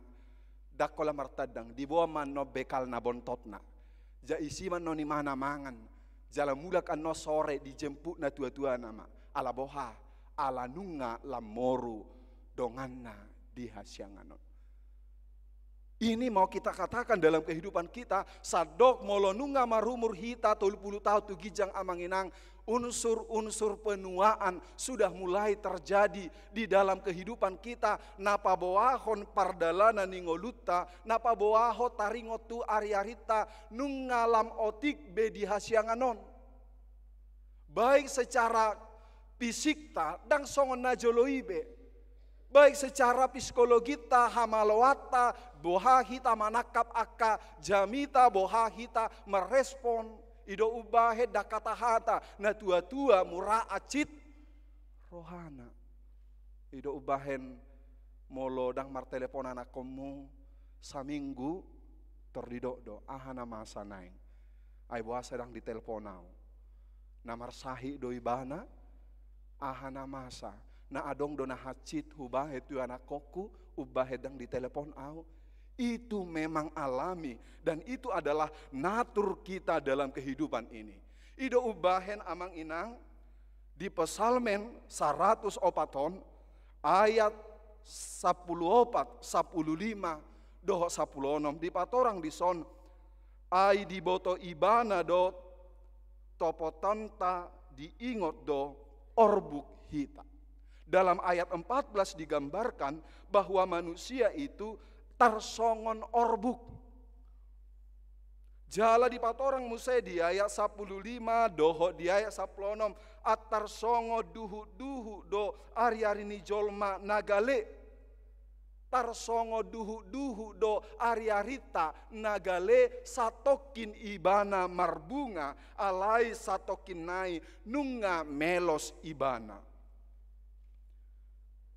Ndang holan martandang, diboan ma annon bekalna, bontotna. Jala isi ma annon imana mangan. Jala mulak annon sore dijemput na tua-tuana ma. Ala boha, ala nunga lam moru donganna di hasiangan on. Ini mau kita katakan dalam kehidupan kita, sandok molo nunga marumur hita tolu pulu taon tu ginjang amang inang, unsur-unsur penuaan sudah mulai terjadi di dalam kehidupan kita, na paboahon pardalanan ni ngolunta, na paboahon taringot tu ari-arinta, nunga lam otik be di hasiangan on. Baik secara fisikta, ndang songon na jolo i be. Baik secara psikologinta, hamaloanta, boha hita manangkap angka jamita, boha hita merespon. I do umbahen ndang hata-hata, na tua-tua mura hansit rohana. I do umbahen molo ndang martelepon anakkonmu saminggu, tor didok do, aha na masa naeng? Ai boasa ndang ditelepon au? Na marsahit do ibana, aha na masa? Na adong do na hansit hubahen tu anakkonku, umbahen ndang ditelepon au? Itu memang alami, dan itu adalah natur kita dalam kehidupan ini. I do umbahen amang inang, di Psalmen saratus opat on, ayat sampulu opat, sampulu lima, dohot sampulu onom, dipatorang dison, ai diboto ibana do topotonta, diingot do orbuk hita. Dalam ayat empat belas digambarkan bahwa manusia itu tarsongon orbuk. Jala dipatorang muse di ayat sampulu lima dohot di ayat sampulu onom, antar songon duhut-duhut do ari-ari ni jolma na gale. Tarsongon duhut-duhut do ari-arinta na gale, satongkin ibana marbunga, alai satongkin nai nunga melos ibana.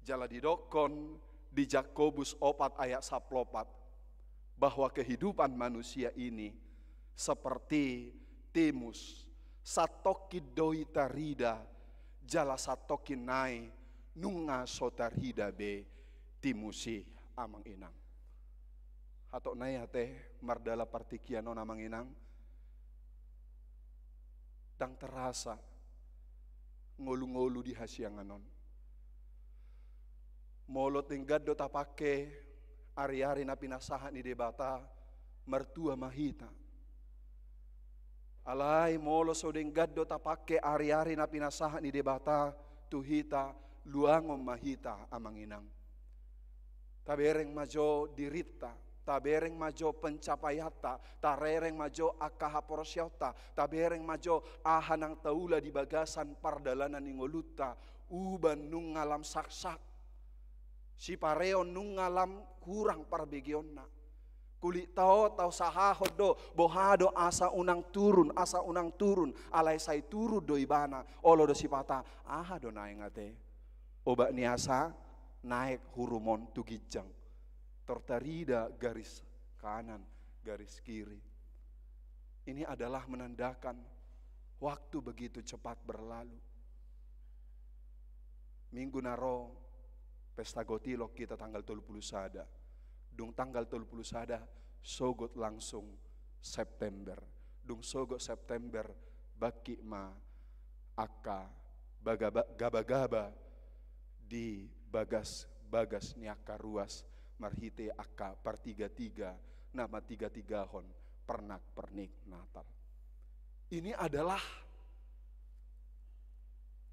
Jala didokkon di Jakobus opat ayat sampulu opat, bahwa kehidupan manusia ini seperti timus, satongkin do i tarida, jala satongkin nai nunga so tarida be timus i, amang inang. Hatop nai ate, mardalan partingkian on amang inang, ndang terasa ngolu-ngolu di hasiangan on. Molo denggan do tapangke ari-ari na pinasahat ni Debata, martua ma hita. Alai molo so denggan do tapangke ari-ari na pinasahat ni Debata tu hita, luangon ma hita amang inang. Tabereng ma jo dirinta, tabereng ma jo pencapaianta, tabereng ma jo angka haporseaonta, tabereng ma jo aha nang taula di bagasan pardalanan ni ngolunta, uban nunga lam saksak. Sipareon nunga lam hurang parbegeonna. Uli tao, tao sahahon do, boha do asa unang turun, asa unang turun, alai sai turun do ibana, olo do sipata, aha do naeng ate. Obat ni asa naek hurum on tu ginjang. Tertarida garis kanan, garis kiri. Ini adalah menandakan waktu begitu cepat berlalu. Minggu na ro, pesta gotilon hita tanggal tolu pulu sada. Dung tanggal tolu pulu sada, sogot langsung September. Dung sogot September, bangkit ma angka bagaba-, gabagaba di bagas-bagas ni angka ruas marhite angka partigatiga na matigatigahon pernak-pernik Natal. Ini adalah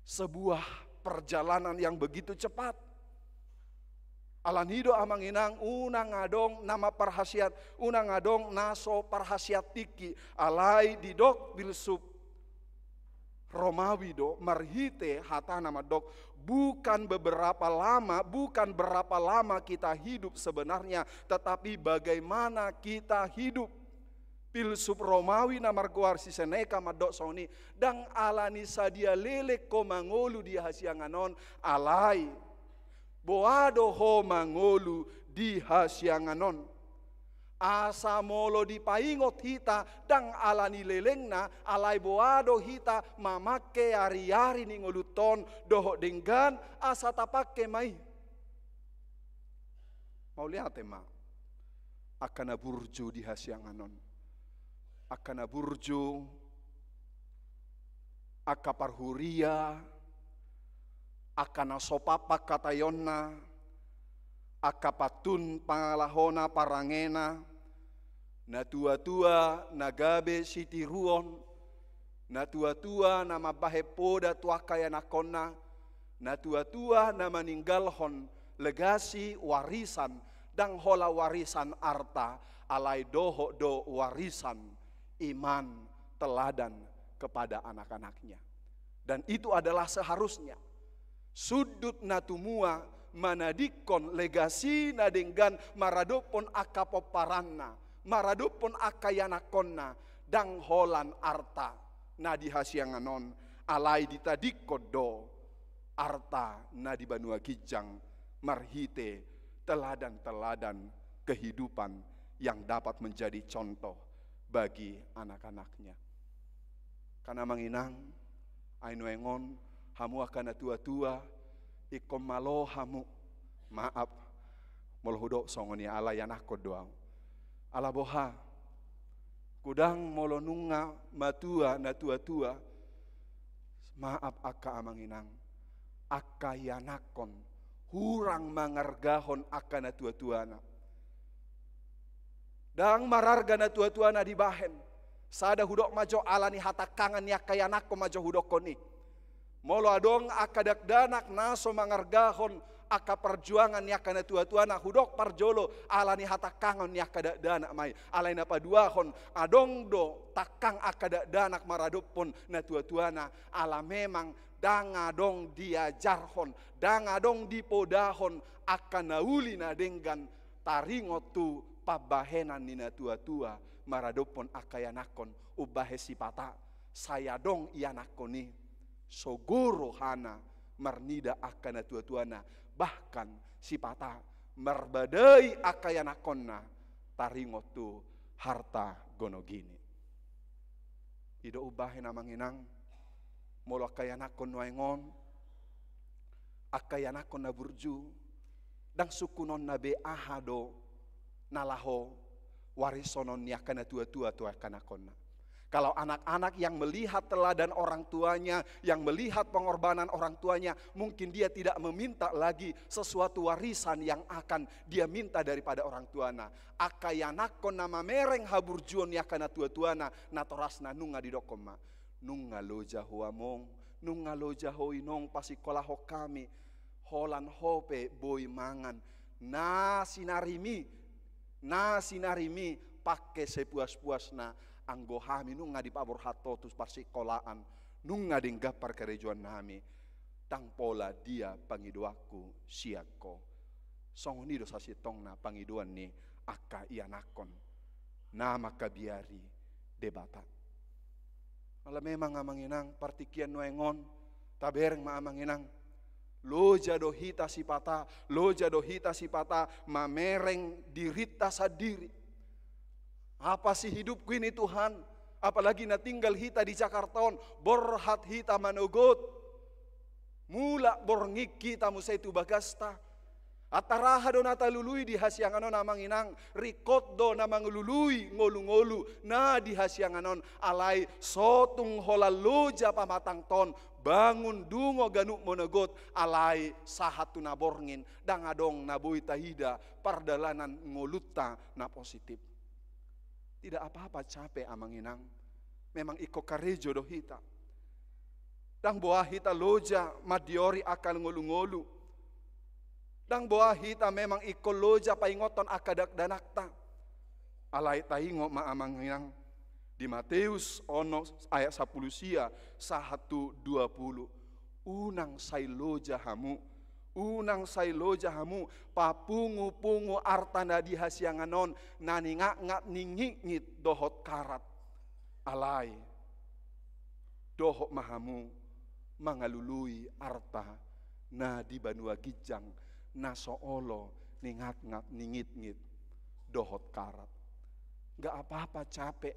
sebuah perjalanan yang begitu cepat. Alani do amang inang, unang adong na mamparhasiat, unang adong na so parhasiat tingki, alai didok pilsuf Romawi do, marhite hatana mandok, bukan beberapa lama, bukan berapa lama kita hidup sebenarnya, tetapi bagaimana kita hidup. Pilsuf Romawi na margoar si Seneca mandok songon i, ndang alani sadia leleng ho mangolu di hasiangan on, alai boha do ho mangolu di hasiangan on. Asa molo dipaingot hita, ndang alani lelengna, alai boha do hita mamangke ari-ari ni ngolunta on, dohot denggan, asa tapangke ma i. Mauliate ma. Angka na burju di hasiangan on. Angka na burju, angka parhuria, angka na so pap pangkataionna, angka pantun pangalahona parangena, na tua-tua na gabe sitiruon, na tua-tua na mambahen poda tu angka ianakkonna, na tua-tua na maninggalhon legasi warisan, ndang holan warisan arta, alai dohot do warisan iman teladan kepada anak-anaknya. Dan itu adalah seharusnya. Sundut na tumua manadingkon legasi na denggan maradophon angka pomparanna, maradophon angka ianakkonna, ndang holan arta na di hasiangan on, alai ditadingkon do arta na di banua ginjang marhite teladan-teladan kehidupan yang dapat menjadi contoh bagi anak-anaknya. Kan amang inang, ai nuaeng on, hamu angka na tua-tua, ingkon malo hamu. Maaf, molo hudok songon i, ala ianakkon do ahu. Ala boha, godang molo nunga matua na tua-tua, maaf angka amang inang, angka ianakkon hurang mangargahon angka na tua-tuana. Ndang mararga na tua-tuana dibahen. Sada hudok ma jo, alani hatangkangan ni angka ianakkon ma jo hudokkon i. Molo adong angka dakdanak na so mangargahon angka parjuangan ni angka na tua-tuana, hudok parjolo, alani hatangkangan ni angka dakdanak ma i. Alai na paduahon, adong do tangkang angka dakdanak maradophon na tua-tuana, ala memang ndang adong diajarhon, ndang adong dipodahon angka na uli na denggan taringot tu pambahenan ni na tua-tua maradophon angka ianakkon. Umbahen sipata sai adong ianakkon i, sogo rohana marnida angka na tua-tuana, bahkan sipata marbadai angka ianakkonna taringot tu harta gonogini. I do umbahen amang inang, molo angka ianakkon nuaeng on, angka ianakkon na burju, ndang sungkunonna be aha do na laho warisonon ni angka na tua-tua tu angka anakkonna. Kalau anak-anak yang melihat teladan orang tuanya, yang melihat pengorbanan orang tuanya, mungkin dia tidak meminta lagi sesuatu warisan yang akan dia minta daripada orang tuana. Angka ianakkon na mamereng haburjuon ni angka na tua-tuana, natorasna nunga didokkon ma, nunga loja ho among, nunga loja ho inong pasingkolahon hami, holan ho pe boi mangan, na sinarimi, na sinarimi pangke sepuas-puasna, anggo hami nunga dipaborhat ho tu parsingkolaan, nunga denggan parkarejoannami, ndang pola dia pangidoanku sian ho. Songon i do sasintongna pangidoan ni angka ianakhon na mangkabiari Debata. Ala memang amang inang, partingkian nuaeng on, tabereng ma amang inang, loja do hita sipata, loja do hita sipata mamereng dirinta sandiri. Apa sih hidupku ini Tuhan? Apalagi na tinggal hita di Jakarta on, borhat hita manogot. Mulak borngin hita muse tu bagasta. Antara aha do na talului di hasiangan on amang inang, ringkot do na mangalului ngolu-ngolu na di hasiangan on, alai so tung holan loja pamatangta on, bangun dungo ganup manogot, alai sahat tu na borngin, ndang adong na boi taida pardalanan ngolunta na positif. Tidak apa-apa capek amang inang, memang ingkon karejo do hita. Ndang boha hita loja mandiori angka ngolu-ngolu. Ndang boha hita memang ingkon loja paingothon angka dakdanakta. Alai taingot ma amang inang, di Mateus onom ayat sampulu sia sahat tu dua pulu. Unang sai loja hamu, unang sai loja hamu papungu-pungu arta na di hasiangan on, na ningatngat ningitngit dohot karat. Alai dohot ma hamu mangalului arta na di banua ginjang, na so olo ningatngat ningitngit dohot karat. Nggak apa-apa capek,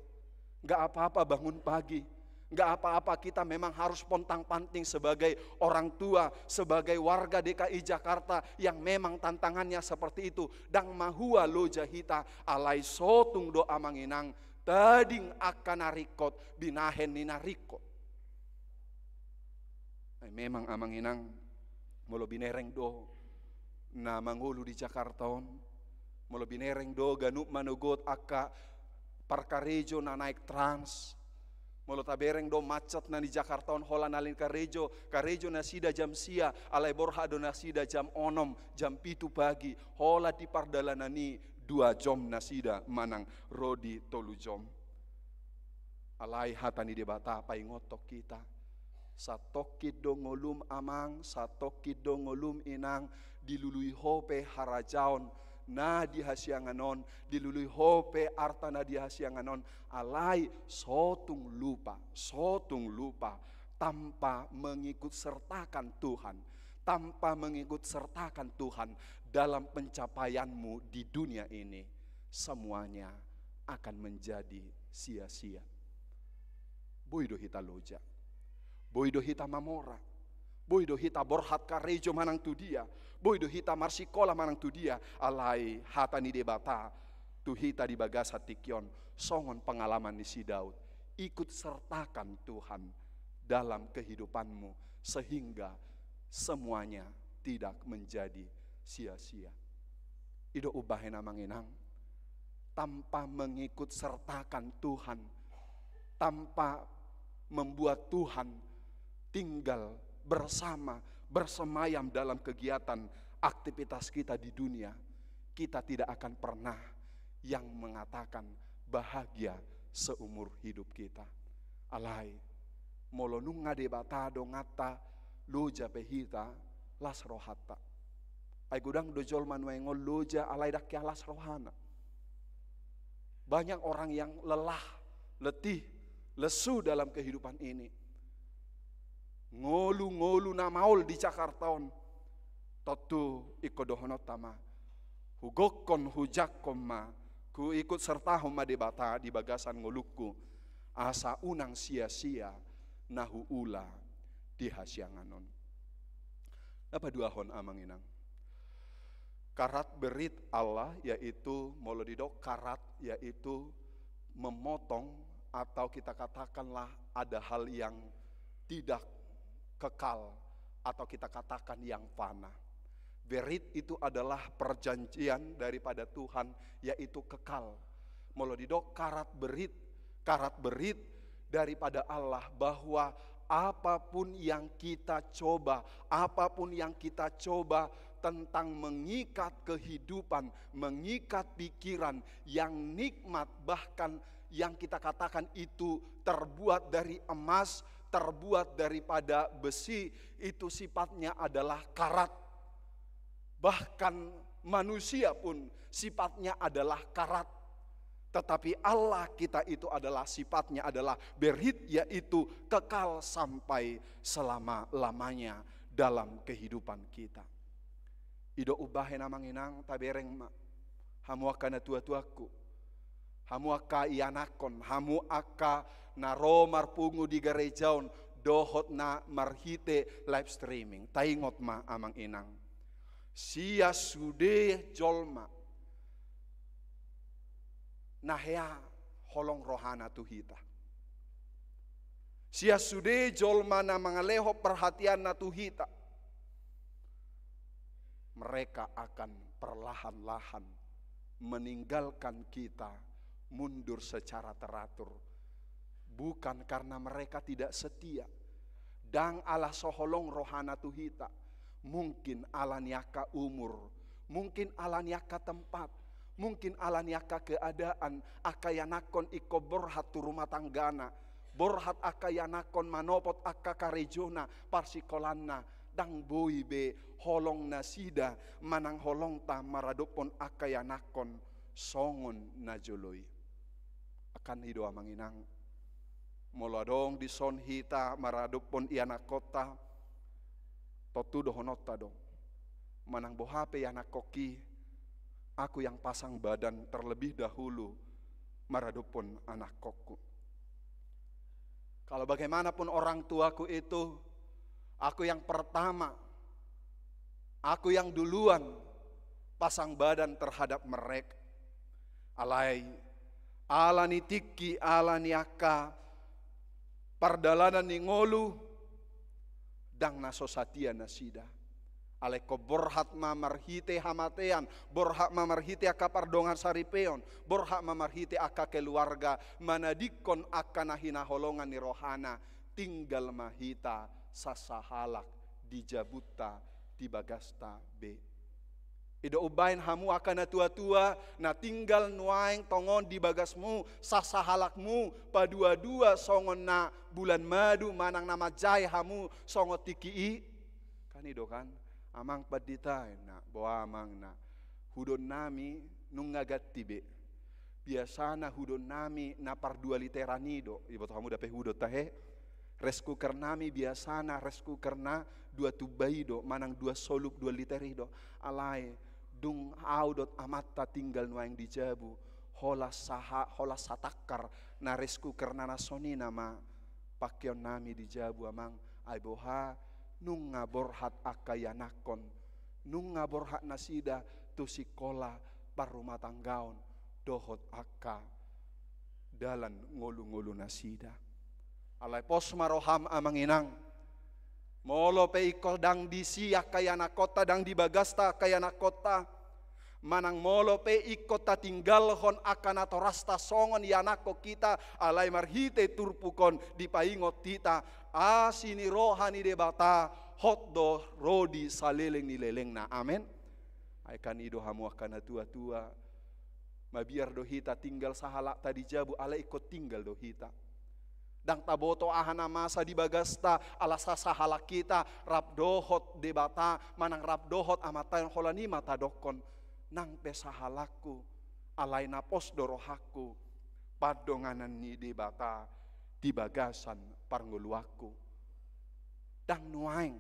nggak apa-apa bangun pagi, nggak apa-apa kita memang harus pontang-panting sebagai orang tua, sebagai warga D K I Jakarta yang memang tantangannya seperti itu. Ndang mahua loja hita, alai so tung do amang inang tading angka na ringkot, binahen ni na ringkot. Ai memang amang inang, molo binereng do na mangolu di Jakarta on, molo binereng do ganup manogot angka parkarejo na naek trans, molo tabereng do macet na di Jakarta on holan na leleng karejo, karejo nasida jam sia, alai borhat do nasida jam onom, jam pitu pagi, holan di pardalanan i dua jom nasida manang ro di tolu jom. Alai hata ni Debata paingothon hita. Satongkin do ngolum amang, satongkin do ngolum inang, dilului ho pe harajaon na di hasiangan on, dilului ho pe arta na di hasiangan on, alai so tung lupa, so tung lupa, tanpa mengikut sertakan Tuhan, tanpa mengikut sertakan Tuhan dalam pencapaianmu di dunia ini, semuanya akan menjadi sia-sia. Boi do hita loja, boi do hita mamora, boi do hita borhat karejo manang tu dia, boi do hita marsikola manang tu dia, alai hata ni Debata tu hita di bagasan tingki on, songon pengalaman ni si Daud, ikut sertakan Tuhan dalam kehidupanmu sehingga semuanya tidak menjadi sia-sia. I do umbahen amang inang, tanpa mengikut sertakan Tuhan, tanpa membuat Tuhan tinggal bersama, bersemayam dalam kegiatan aktivitas kita di dunia, kita tidak akan pernah yang mengatakan bahagia seumur hidup kita. Alai molo nunga Debata donganta, loja pe hita, las rohanta. Ai godang do jolma nuaeng on loja alai ndang hea las rohana. Banyak orang yang lelah, letih, lesu dalam kehidupan ini. Ngolu-ngolu na maol di Jakarta on, tontu ingkon dohononta ma, hugokkon, hujangkon ma, huikut sertahon ma Debata di bagasan ngolungku, asa unang sia-sia na huula di hasiangan on. Na paduahon amang inang, karat berit Allah, yaitu molo didok karat, yaitu memotong atau kita katakanlah ada hal yang tidak kekal atau kita katakan yang fana. Berit itu adalah perjanjian daripada Tuhan, yaitu kekal. Molo didok karat berit, karat berit daripada Allah, bahwa apapun yang kita coba, apapun yang kita coba tentang mengikat kehidupan, mengikat pikiran yang nikmat, bahkan yang kita katakan itu terbuat dari emas, terbuat daripada besi, itu sifatnya adalah karat. Bahkan Manusia pun sifatnya adalah karat. Tetapi Allah kita itu adalah sifatnya adalah berit, yaitu kekal sampai selama-lamanya dalam kehidupan kita. I do umbahen amang inang tabereng ma, hamu angka natuatuangku, hamu angka ianakkon, hamu angka na ro marpungu di gareja on, dohot na marhite live streaming. Taingot ma amang inang. Sian sude jolma na hea holong rohana tu hita. Sian sude jolma na mangalehon perhatianna tu hita. Mereka akan perlahan-lahan meninggalkan kita, mundur secara teratur. Bukan karena mereka tidak setia. Ndang ala so holong rohana tu hita. Mungkin ala ni angka umur. Mungkin ala ni angka tempat. Mungkin ala ni angka keadaan, angka ianakkon ingkon borhat tu rumah tanggana. Borhat angka ianakkon manopot angka karejona, parsikolaanna. Ndang boi be holong nasida manang holongta maradophon angka ianakkon songon na jolo i. Angkan i do amang inang, molo adong dison hita maradophon ianakkonta, tontu dohononta do, manang boha pe ianakkonki, aku yang pasang badan terlebih dahulu maradophon anakkonku. Kalau bagaimanapun orang tuaku itu, aku yang pertama, aku yang duluan pasang badan terhadap mereka. Alai ala ni tingki, ala ni angka pardalanan ni ngolu, ndang na so satia nasida. Alai ingkon borhat ma marhite hamatean, borhat ma marhite angka pardongan saripeon, borhat ma marhite angka keluarga, manadingkon angka na hinaholongan ni rohana, tinggal ma hita sasahalak di jabunta, di bagasta be. I do umbahen hamu angka natuatua, na tinggal nuaeng tongon di bagasmu, sasahalakmu, paduadua songon na bulan madu manang na manjae hamu songon tingki i. Kan i do kan, amang pandita, na boha amang na hudon nami nunga ganti be. Biasana hudon nami na par dua literan i do, iboto hamu dope hudon tahe. Rice cooker nami biasana rice cooker na dua tumba i do, manang dua solup dua liter i do. Alai dung au dohot amanta tinggal nuaeng di jabu, holan saha-, holan satangkar na rice cooker na, na songon i nama pangkeon nami di jabu amang. Ai boha, nunga borhat angka ianakkon, nunga borhat nasida tu sikola, parrumatanggaon, dohot angka dalan ngolungolu nasida. Alai pos ma roham amang inang. Molo pe ingkon ndang disi angka ianakkonta, ndang di bagasta angka ianakkonta, manang molo pe ingkon tatinggalhon angka natorasta songon ianakkon hita, alai marhite turpuk on dipaingot hita, asi ni roha ni Debata hot do ro di saleleng ni lelengna. Amen. Ai kan i do hamu angka natuatua, mabiar do hita tinggal sahalakta di jabu, alai ingkon tinggal do hita. Ndang taboto aha na masa di bagasta, ala sasahalak hita rap dohot Debata, manang rap dohot amanta on, holan i ma tadokkon, nang pe sahalakku, alai na pos do rohangku, pandonganan ni Debata di bagasan parngoluanku. Ndang nuaeng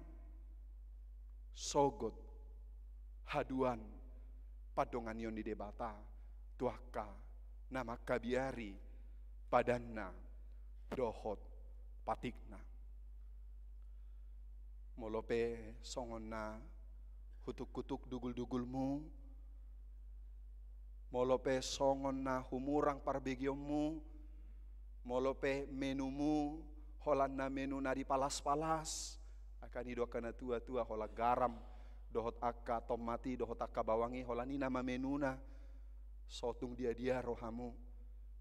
sogot haduan pandonganion ni Debata tu angka na mangkabiari padanna dohot patikna. Molo pe songon na hutukhutuk duguldugulmu, molo pe songon na humurang parbegeonmu, molo pe menumu holan na menu na dipalaspalas, angka i do angka natuatua, holan garam dohot angka tomat i dohot angka bawang i, holan i nama menuna, so tung diadia rohamu.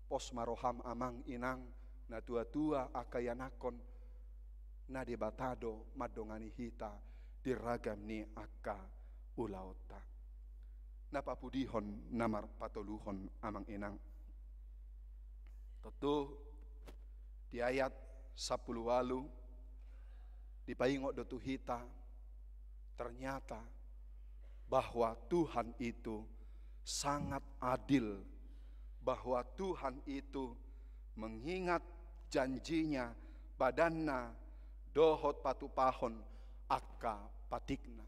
Pos ma roham amang inang, natuatua, angka ianakkon, na Debata do mandongani hita di ragam ni angka ulaonta. Na papudihon, na marpatoluhon amang inang. Tontu di ayat sampulu ualu dipaingot do tu hita, ternyata bahwa Tuhan itu sangat adil, bahwa Tuhan itu mengingat janjinya, padanna, dohot patupahon angka patikna.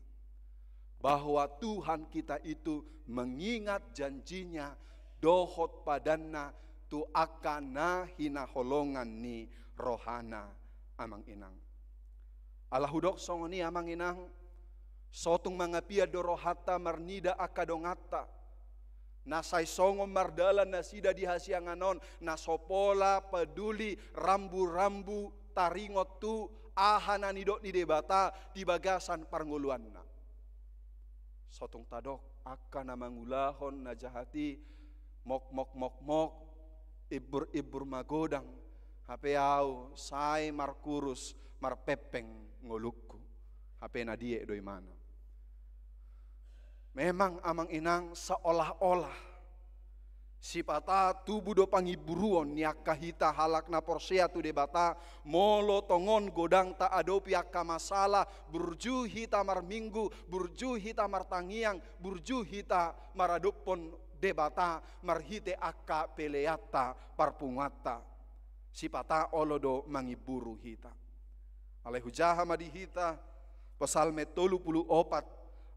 Bahwa Tuhan kita itu mengingat janjinya, dohot padanna tu angka na hinaholongan ni rohana, amang inang. Ala hudok songon i, amang inang, sotung mangapian do rohanta marnida angka donganta na sai songon mardalan nasida di hasiangan on, na so pola peduli rambu-rambu taringot tu aha na nidok ni Debata di bagasan parngoluanna. Sotung tadok angka na mangulahon na jahat i, mok, mok, mok, mok, imbur, imbur magodang, hape au sai markurus, marpengpeng ngolungku. Hape na diek do imana. Memang, amang inang, seolah-olah sipata tubu do pangimburuon ni angka hita halak na porsea tu Debata, molo tongon godang taadopi angka masalah, burju hita marminggu, burju hita martangiang, burju hita maradophon Debata marhite angka peleanta, parpunguanta. Sipata olo do mangimburu hita. Alai hujaha ma di hita Psalme tolu pulu opat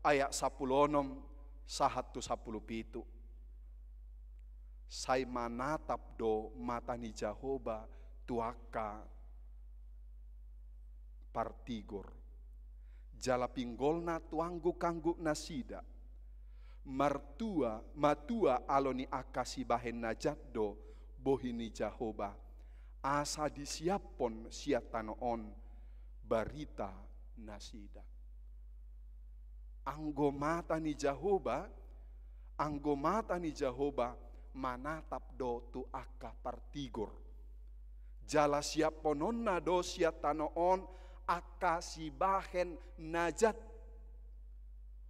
ayat sampulu onom sahat tu sampulu pitu. Sai manatap do mata ni Jahowa tu angka partigor, jala pinggolna tu angguk-angguk nasida. Martua, matua alo ni angka sibahen na jat do bohi ni Jahowa, asa disiaphon sian tano on barita nasida. Anggo mata ni Jahowa, anggo mata ni Jahowa manatap do tu angka partigor. Jala siaphononna do sian tano on angka sibahen na jat.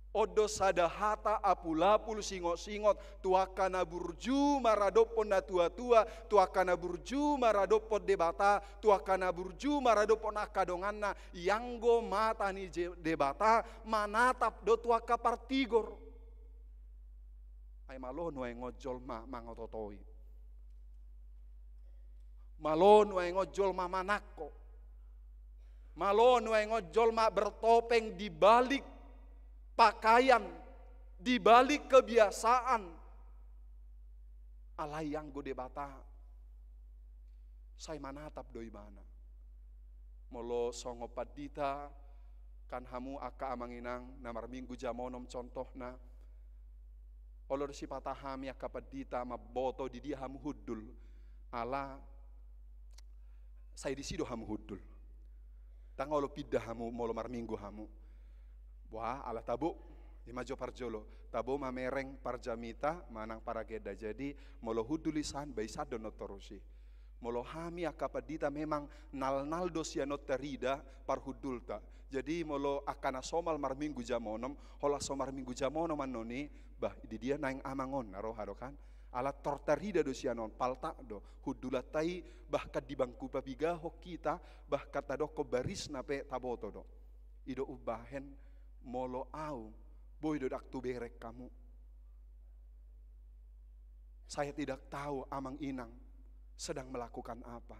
On do sada hata apul-apul, singot-singot, tu angka na burju maradophon na tua-tua, tu angka na burju maradophon Debata, tu angka na burju maradophon angka donganna, ianggo mata ni Je-, Debata manatap do tu angka partigor. Ai malo nuaeng on jolma mangoto-otoi. Malo nuaeng on jolma manangko. Malo nuaeng on jolma bertopeng di balik pakaian, di balik kebiasaan. Alai anggo Debata, sai manatap do ibana. Molo songon pandita, kan hamu angka amang inang na marminggu jam onom contohna, olo do sipata hami angka pandita mamboto di dia hamu hundul, ala sai disi do hamu hundul. Ndang olo pinda hamu molo marminggu hamu. Wah, ala tabo, ima jo parjolo. Tabo mamereng parjamita manang paragenda. Jadi molo hundul isan, ba isan do na torus i. Molo hami angka pandita memang nalnal do sian on tarida parhundulta. Jadi molo angka na somal marminggu jam onom, holan so marminggu jam onom annon i, bah, di dia naeng amang on na roha do kan. Ala tor tarida do sian on, paltak do. Hundulanta i bahkan di bangku papigahon hita, bahkan tadokkon barisna pe taboto do. I do umbahen molo au, boi do ndang tubereng hamu. Saya tidak tahu amang inang sedang melakukan apa.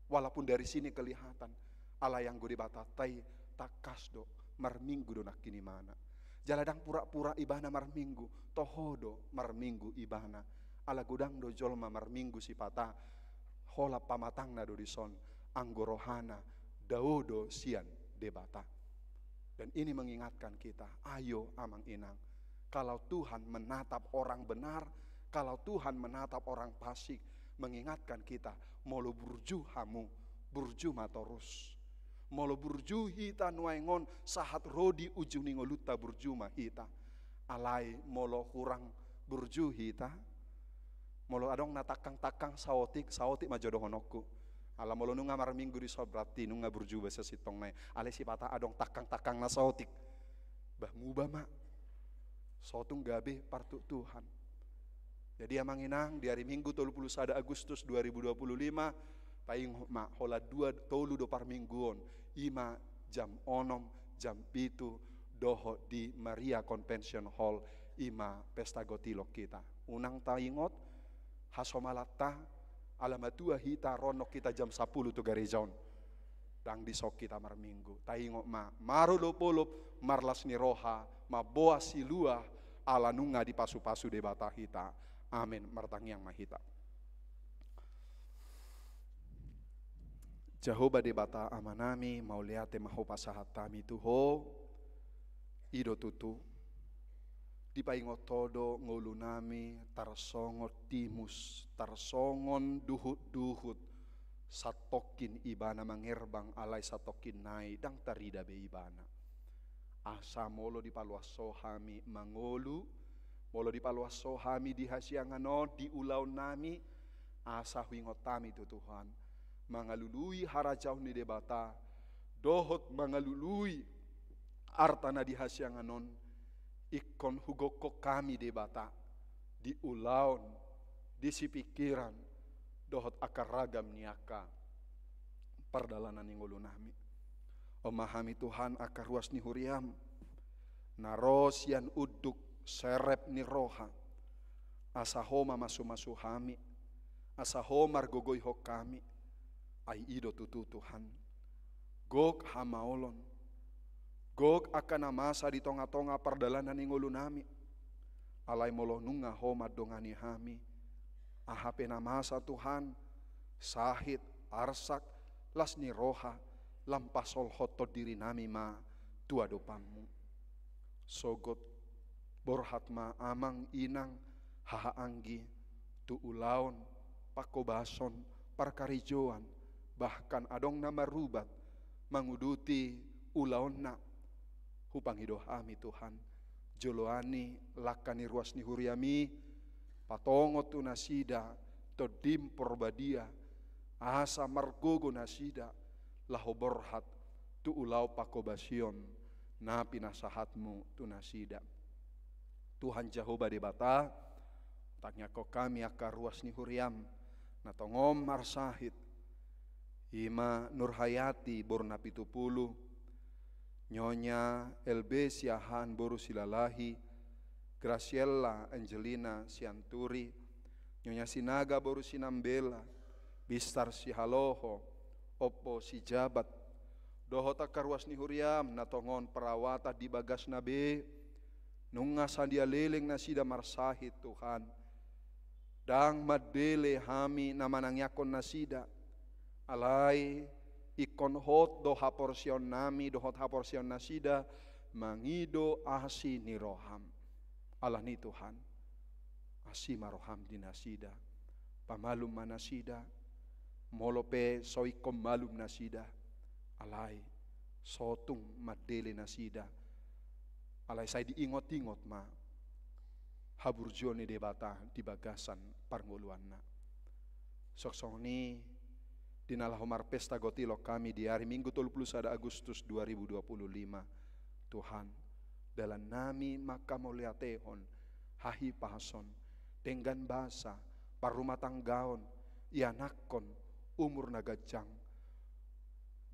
Walaupun dari sini kelihatan, alai anggo Debatanta i tangkas do, marminggu do nangkin ibana. Jala ndang pura-pura ibana marminggu, toho do marminggu ibana. Ala godang do jolma marminggu sipata, holan pamatangna do dison, anggo rohana dao do sian Debata. Dan ini mengingatkan kita, ayo amang inang, kalau Tuhan menatap orang benar, kalau Tuhan menatap orang fasik, mengingatkan kita, molo burju hamu, burju ma torus. Molo burju hita nuaeng on, sahat ro di ujung ni ngolunta burju ma hita. Alai molo hurang burju hita, molo adong na tangkang-tangkang saotik, saotik ma jo dohononku. Ala molo nunga marminggu dison berarti nunga burju ba sasintongna i. Alai sipata adong tangkang-tangkang na saotik, bah, muba ma. Sotung gabe partuktuhan. Jadi amang inang, di ari Minggu tolu pulu sada Agustus dua ribu dua pulu lima, paingot ma, holan dua tolu do parmingguon, ima jam onom, jam pitu, dohot di Maria Convention Hall, i ma pesta gotilon hita. Unang taingot hasomalanta, ala matua hita, ro annon hita jam sampulu tu gareja on. Ndang dison hita marminggu. Taingot ma, marolopolop marlas ni roha, mamboan siluah, ala nunga dipasupasu Debata hita. Amen. Martangiang ma hita. Jahowa Debata Amanami, mauliate ma hupasahat hami tu Ho. I do tutu, dipaingot Ho do ngolunami tarsongon timus, tarsongon duhutduhut, santongkin ibana mangerbang, alai santongkin nai ndang tarida be ibana. Asa molo dipaloas Ho hami mangolu, molo dipaloas Ho hami di hasiangan on, di ulaonnami, asa huingot hami tu Tuhan, mangalului harajaon ni Debata, dohot mangalului arta na di hasiangan on, ingkon hugokhon hami Debata, di ulaon, di sipingkiran, dohot angka ragam ni angka pardalanan ni ngolunami. On ma hami Tuhan angka ruas ni huriam, na ro sian unduk serep ni roha, asa Ho mamasumasu hami, asa Ho margogoihon hami, ai i do tutu Tuhan. Gok hamaolon, gok angka na masa di tongatonga pardalanan ni ngolunami. Alai molo nunga Ho mandongani hami, aha pe na masa Tuhan, sahit, arsak, las ni roha, lam pasolhothon dirinami ma tu adopanmu. Sogot, borhat ma amang inang, haha anggi, tu ulaon, pangkobason, parkarejoan, bahkan adong na marubat, manguduti ulaonna. Hupangido hami Tuhan, joloani langka ni ruas ni huriami, patongon tu nasida Tondim Porbadia, asa margogo nasida, laho borhat tu ulaon pangkobasion na pinasahatmu tu nasida. Tuhan Jahowa Debata, tangiangkon hami angka ruas ni huriam, na tongon marsahit, i ma Nurhayati boru na pitu pulu, Nyonya Elbe Siahaan boru Silalahi, Graciella Angelina Sianturi, Nyonya Sinaga boru Sinambela, Bistar Sihaloho, Ompu Sijabat, dohot angka ruas ni huriam na tongon perawatan di bagasna be, nunga sadia leleng nasida marsahit Tuhan. Ndang mandele hami na manangiangkon nasida, alai ingkon hot do haporseaonnami dohot haporseaon nasida mangido asi ni roham. Alani Tuhan, asi ma roham di nasida, pamalum ma nasida, molo pe so ingkon malum nasida, alai so tung mandele nasida, alai sai diingotingot ma haburjuon ni Debata di bagasan parngoluanna. Songon i, di na laho marpesta gotilon hami di ari Minggu tolu pulu sada Agustus dua ribu dua pulu lima, Tuhan, dalannami manghamauliatehon, hahipason, denggan basa, parrumatanggaon, ianakhon, umur na ganjang,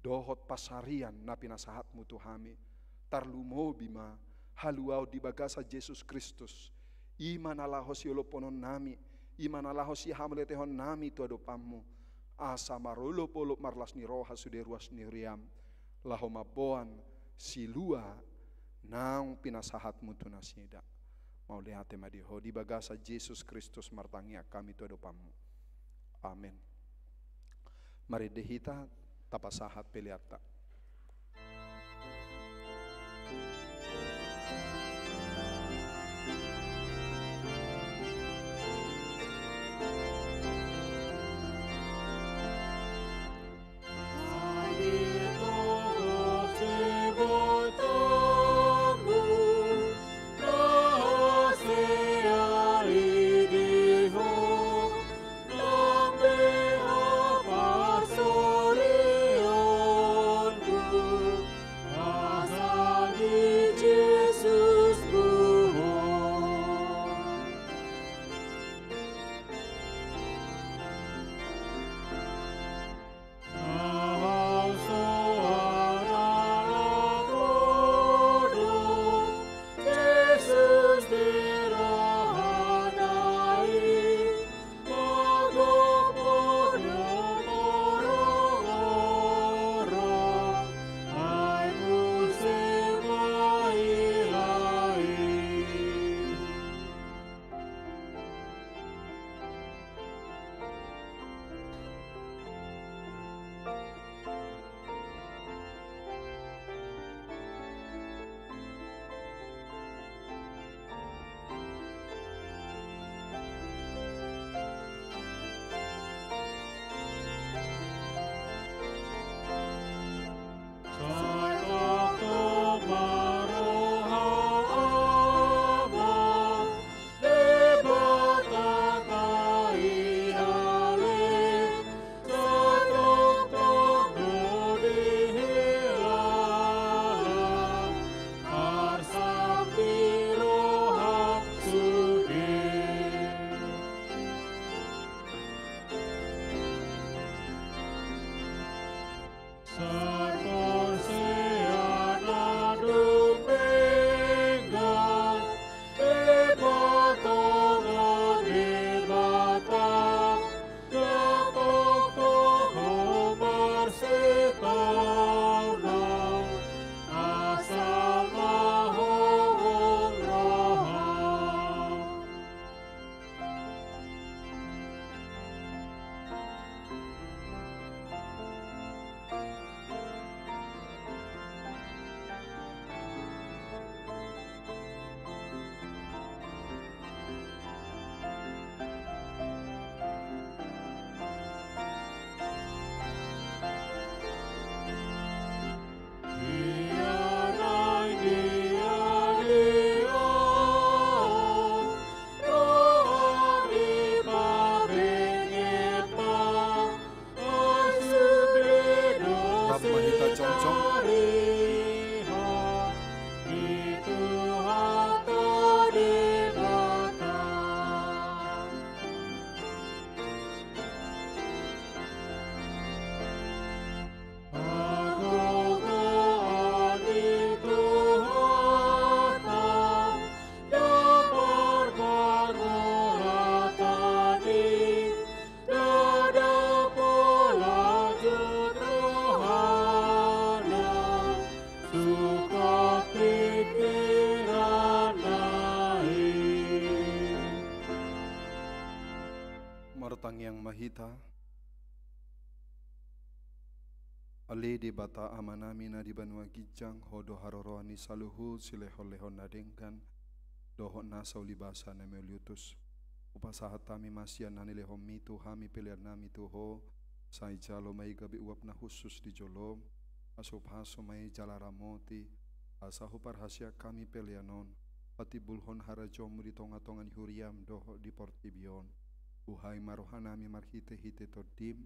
dohot pansarian na pinasahatmu tu hami, tarlumobi ma haluaon di bagasan Jesus Kristus, i ma na laho siolophononnami, i ma na laho sihamauliatehonnami tu adopanmu, asa marolopolop marlas ni roha sude ruas ni huriam, laho mamboan silua naung pinasahatmu tu nasida. Mauliate ma di Ho, di bagasan Jesus Kristus martangiang hami tu adopanmu. Amen. Marende hita, tapasahat peleanta. Rap ma hita jongjong. Martangiang ma hita. Ale Debata Amanami na di banua ginjang, Ho do haroroan ni saluhut silehonlehon na denggan dohot nasa ulibasa na mauliutus. Hupasahat hami ma sian na nilehonMi tu hami peleannami tu Ho, sai jalo ma i gabe uap na hushus di jolom, pasupasu ma i jala ramoti, asa huparhaseang hami pelean on patimbulhon harajaonMu di tongatonga ni huriaM dohot di portibi on. Buhai ma rohanami marhitehite TondiM,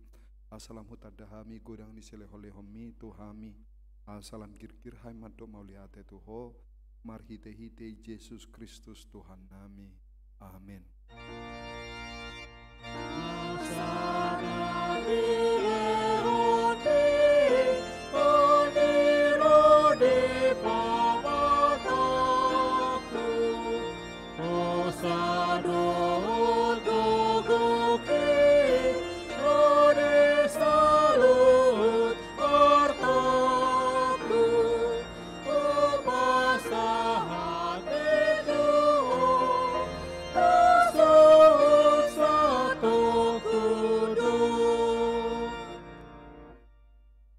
asa lam hutanda hami godang ni silehonlehonMi tu hami, asa lam girgir hami mandok mauliate tu Ho, marhitehite Jesus Kristus Tuhannami. Amen.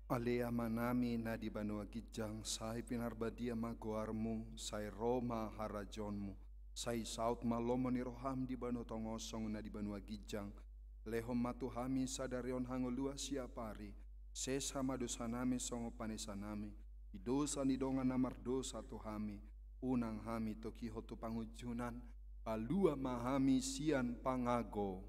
Ale Amanami na di banua ginjang, sai pinarbadia ma goarMu, sai ro ma harajaonMu, sai saut ma lomo ni rohaM di banua tonga on songon na di banua ginjang. Lehon ma tu hami sadari on hangoluan siapari, sesa ma dosanami songon panesanami di dosa ni dongan na mardosa tu hami, unang hami togihon tu pangunjunan, palua ma hami sian pangago.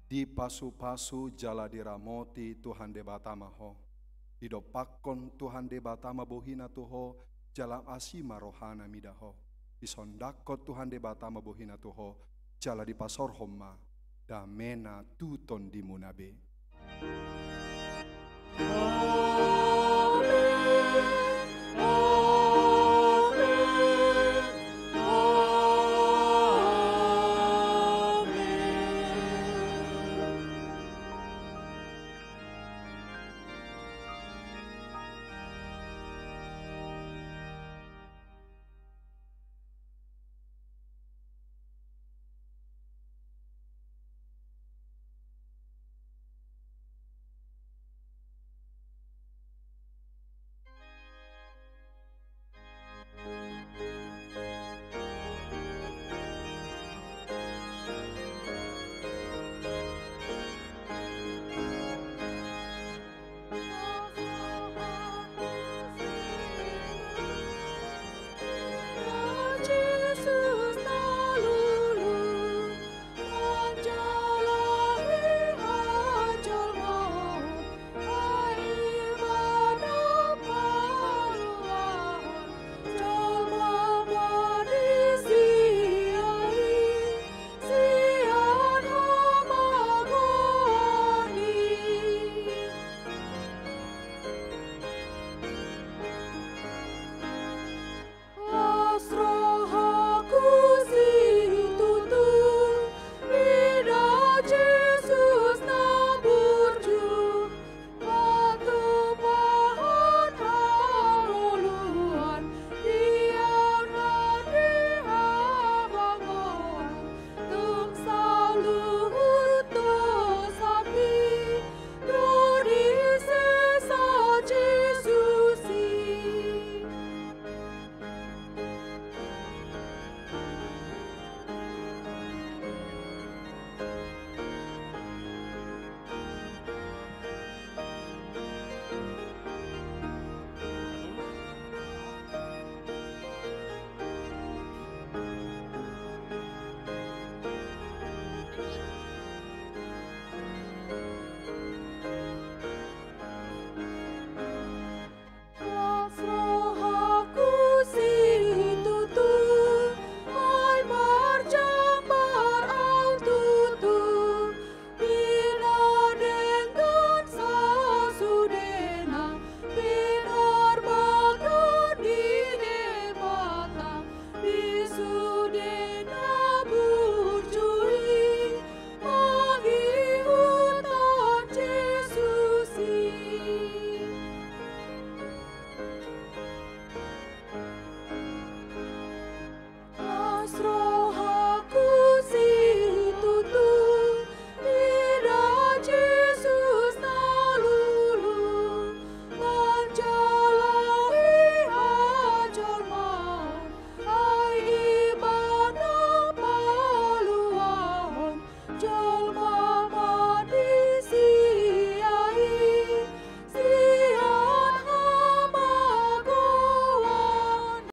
Dipasupasu jala diramoti Tuhan Debata ma ho. Didompakkon Tuhan Debata ma bohiNa tu ho, jala asi ma rohaNa mida ho. Disondanghon Tuhan Debata ma bohiNa tu ho, jala dipasorhon ma dameNa tu tondimuna be.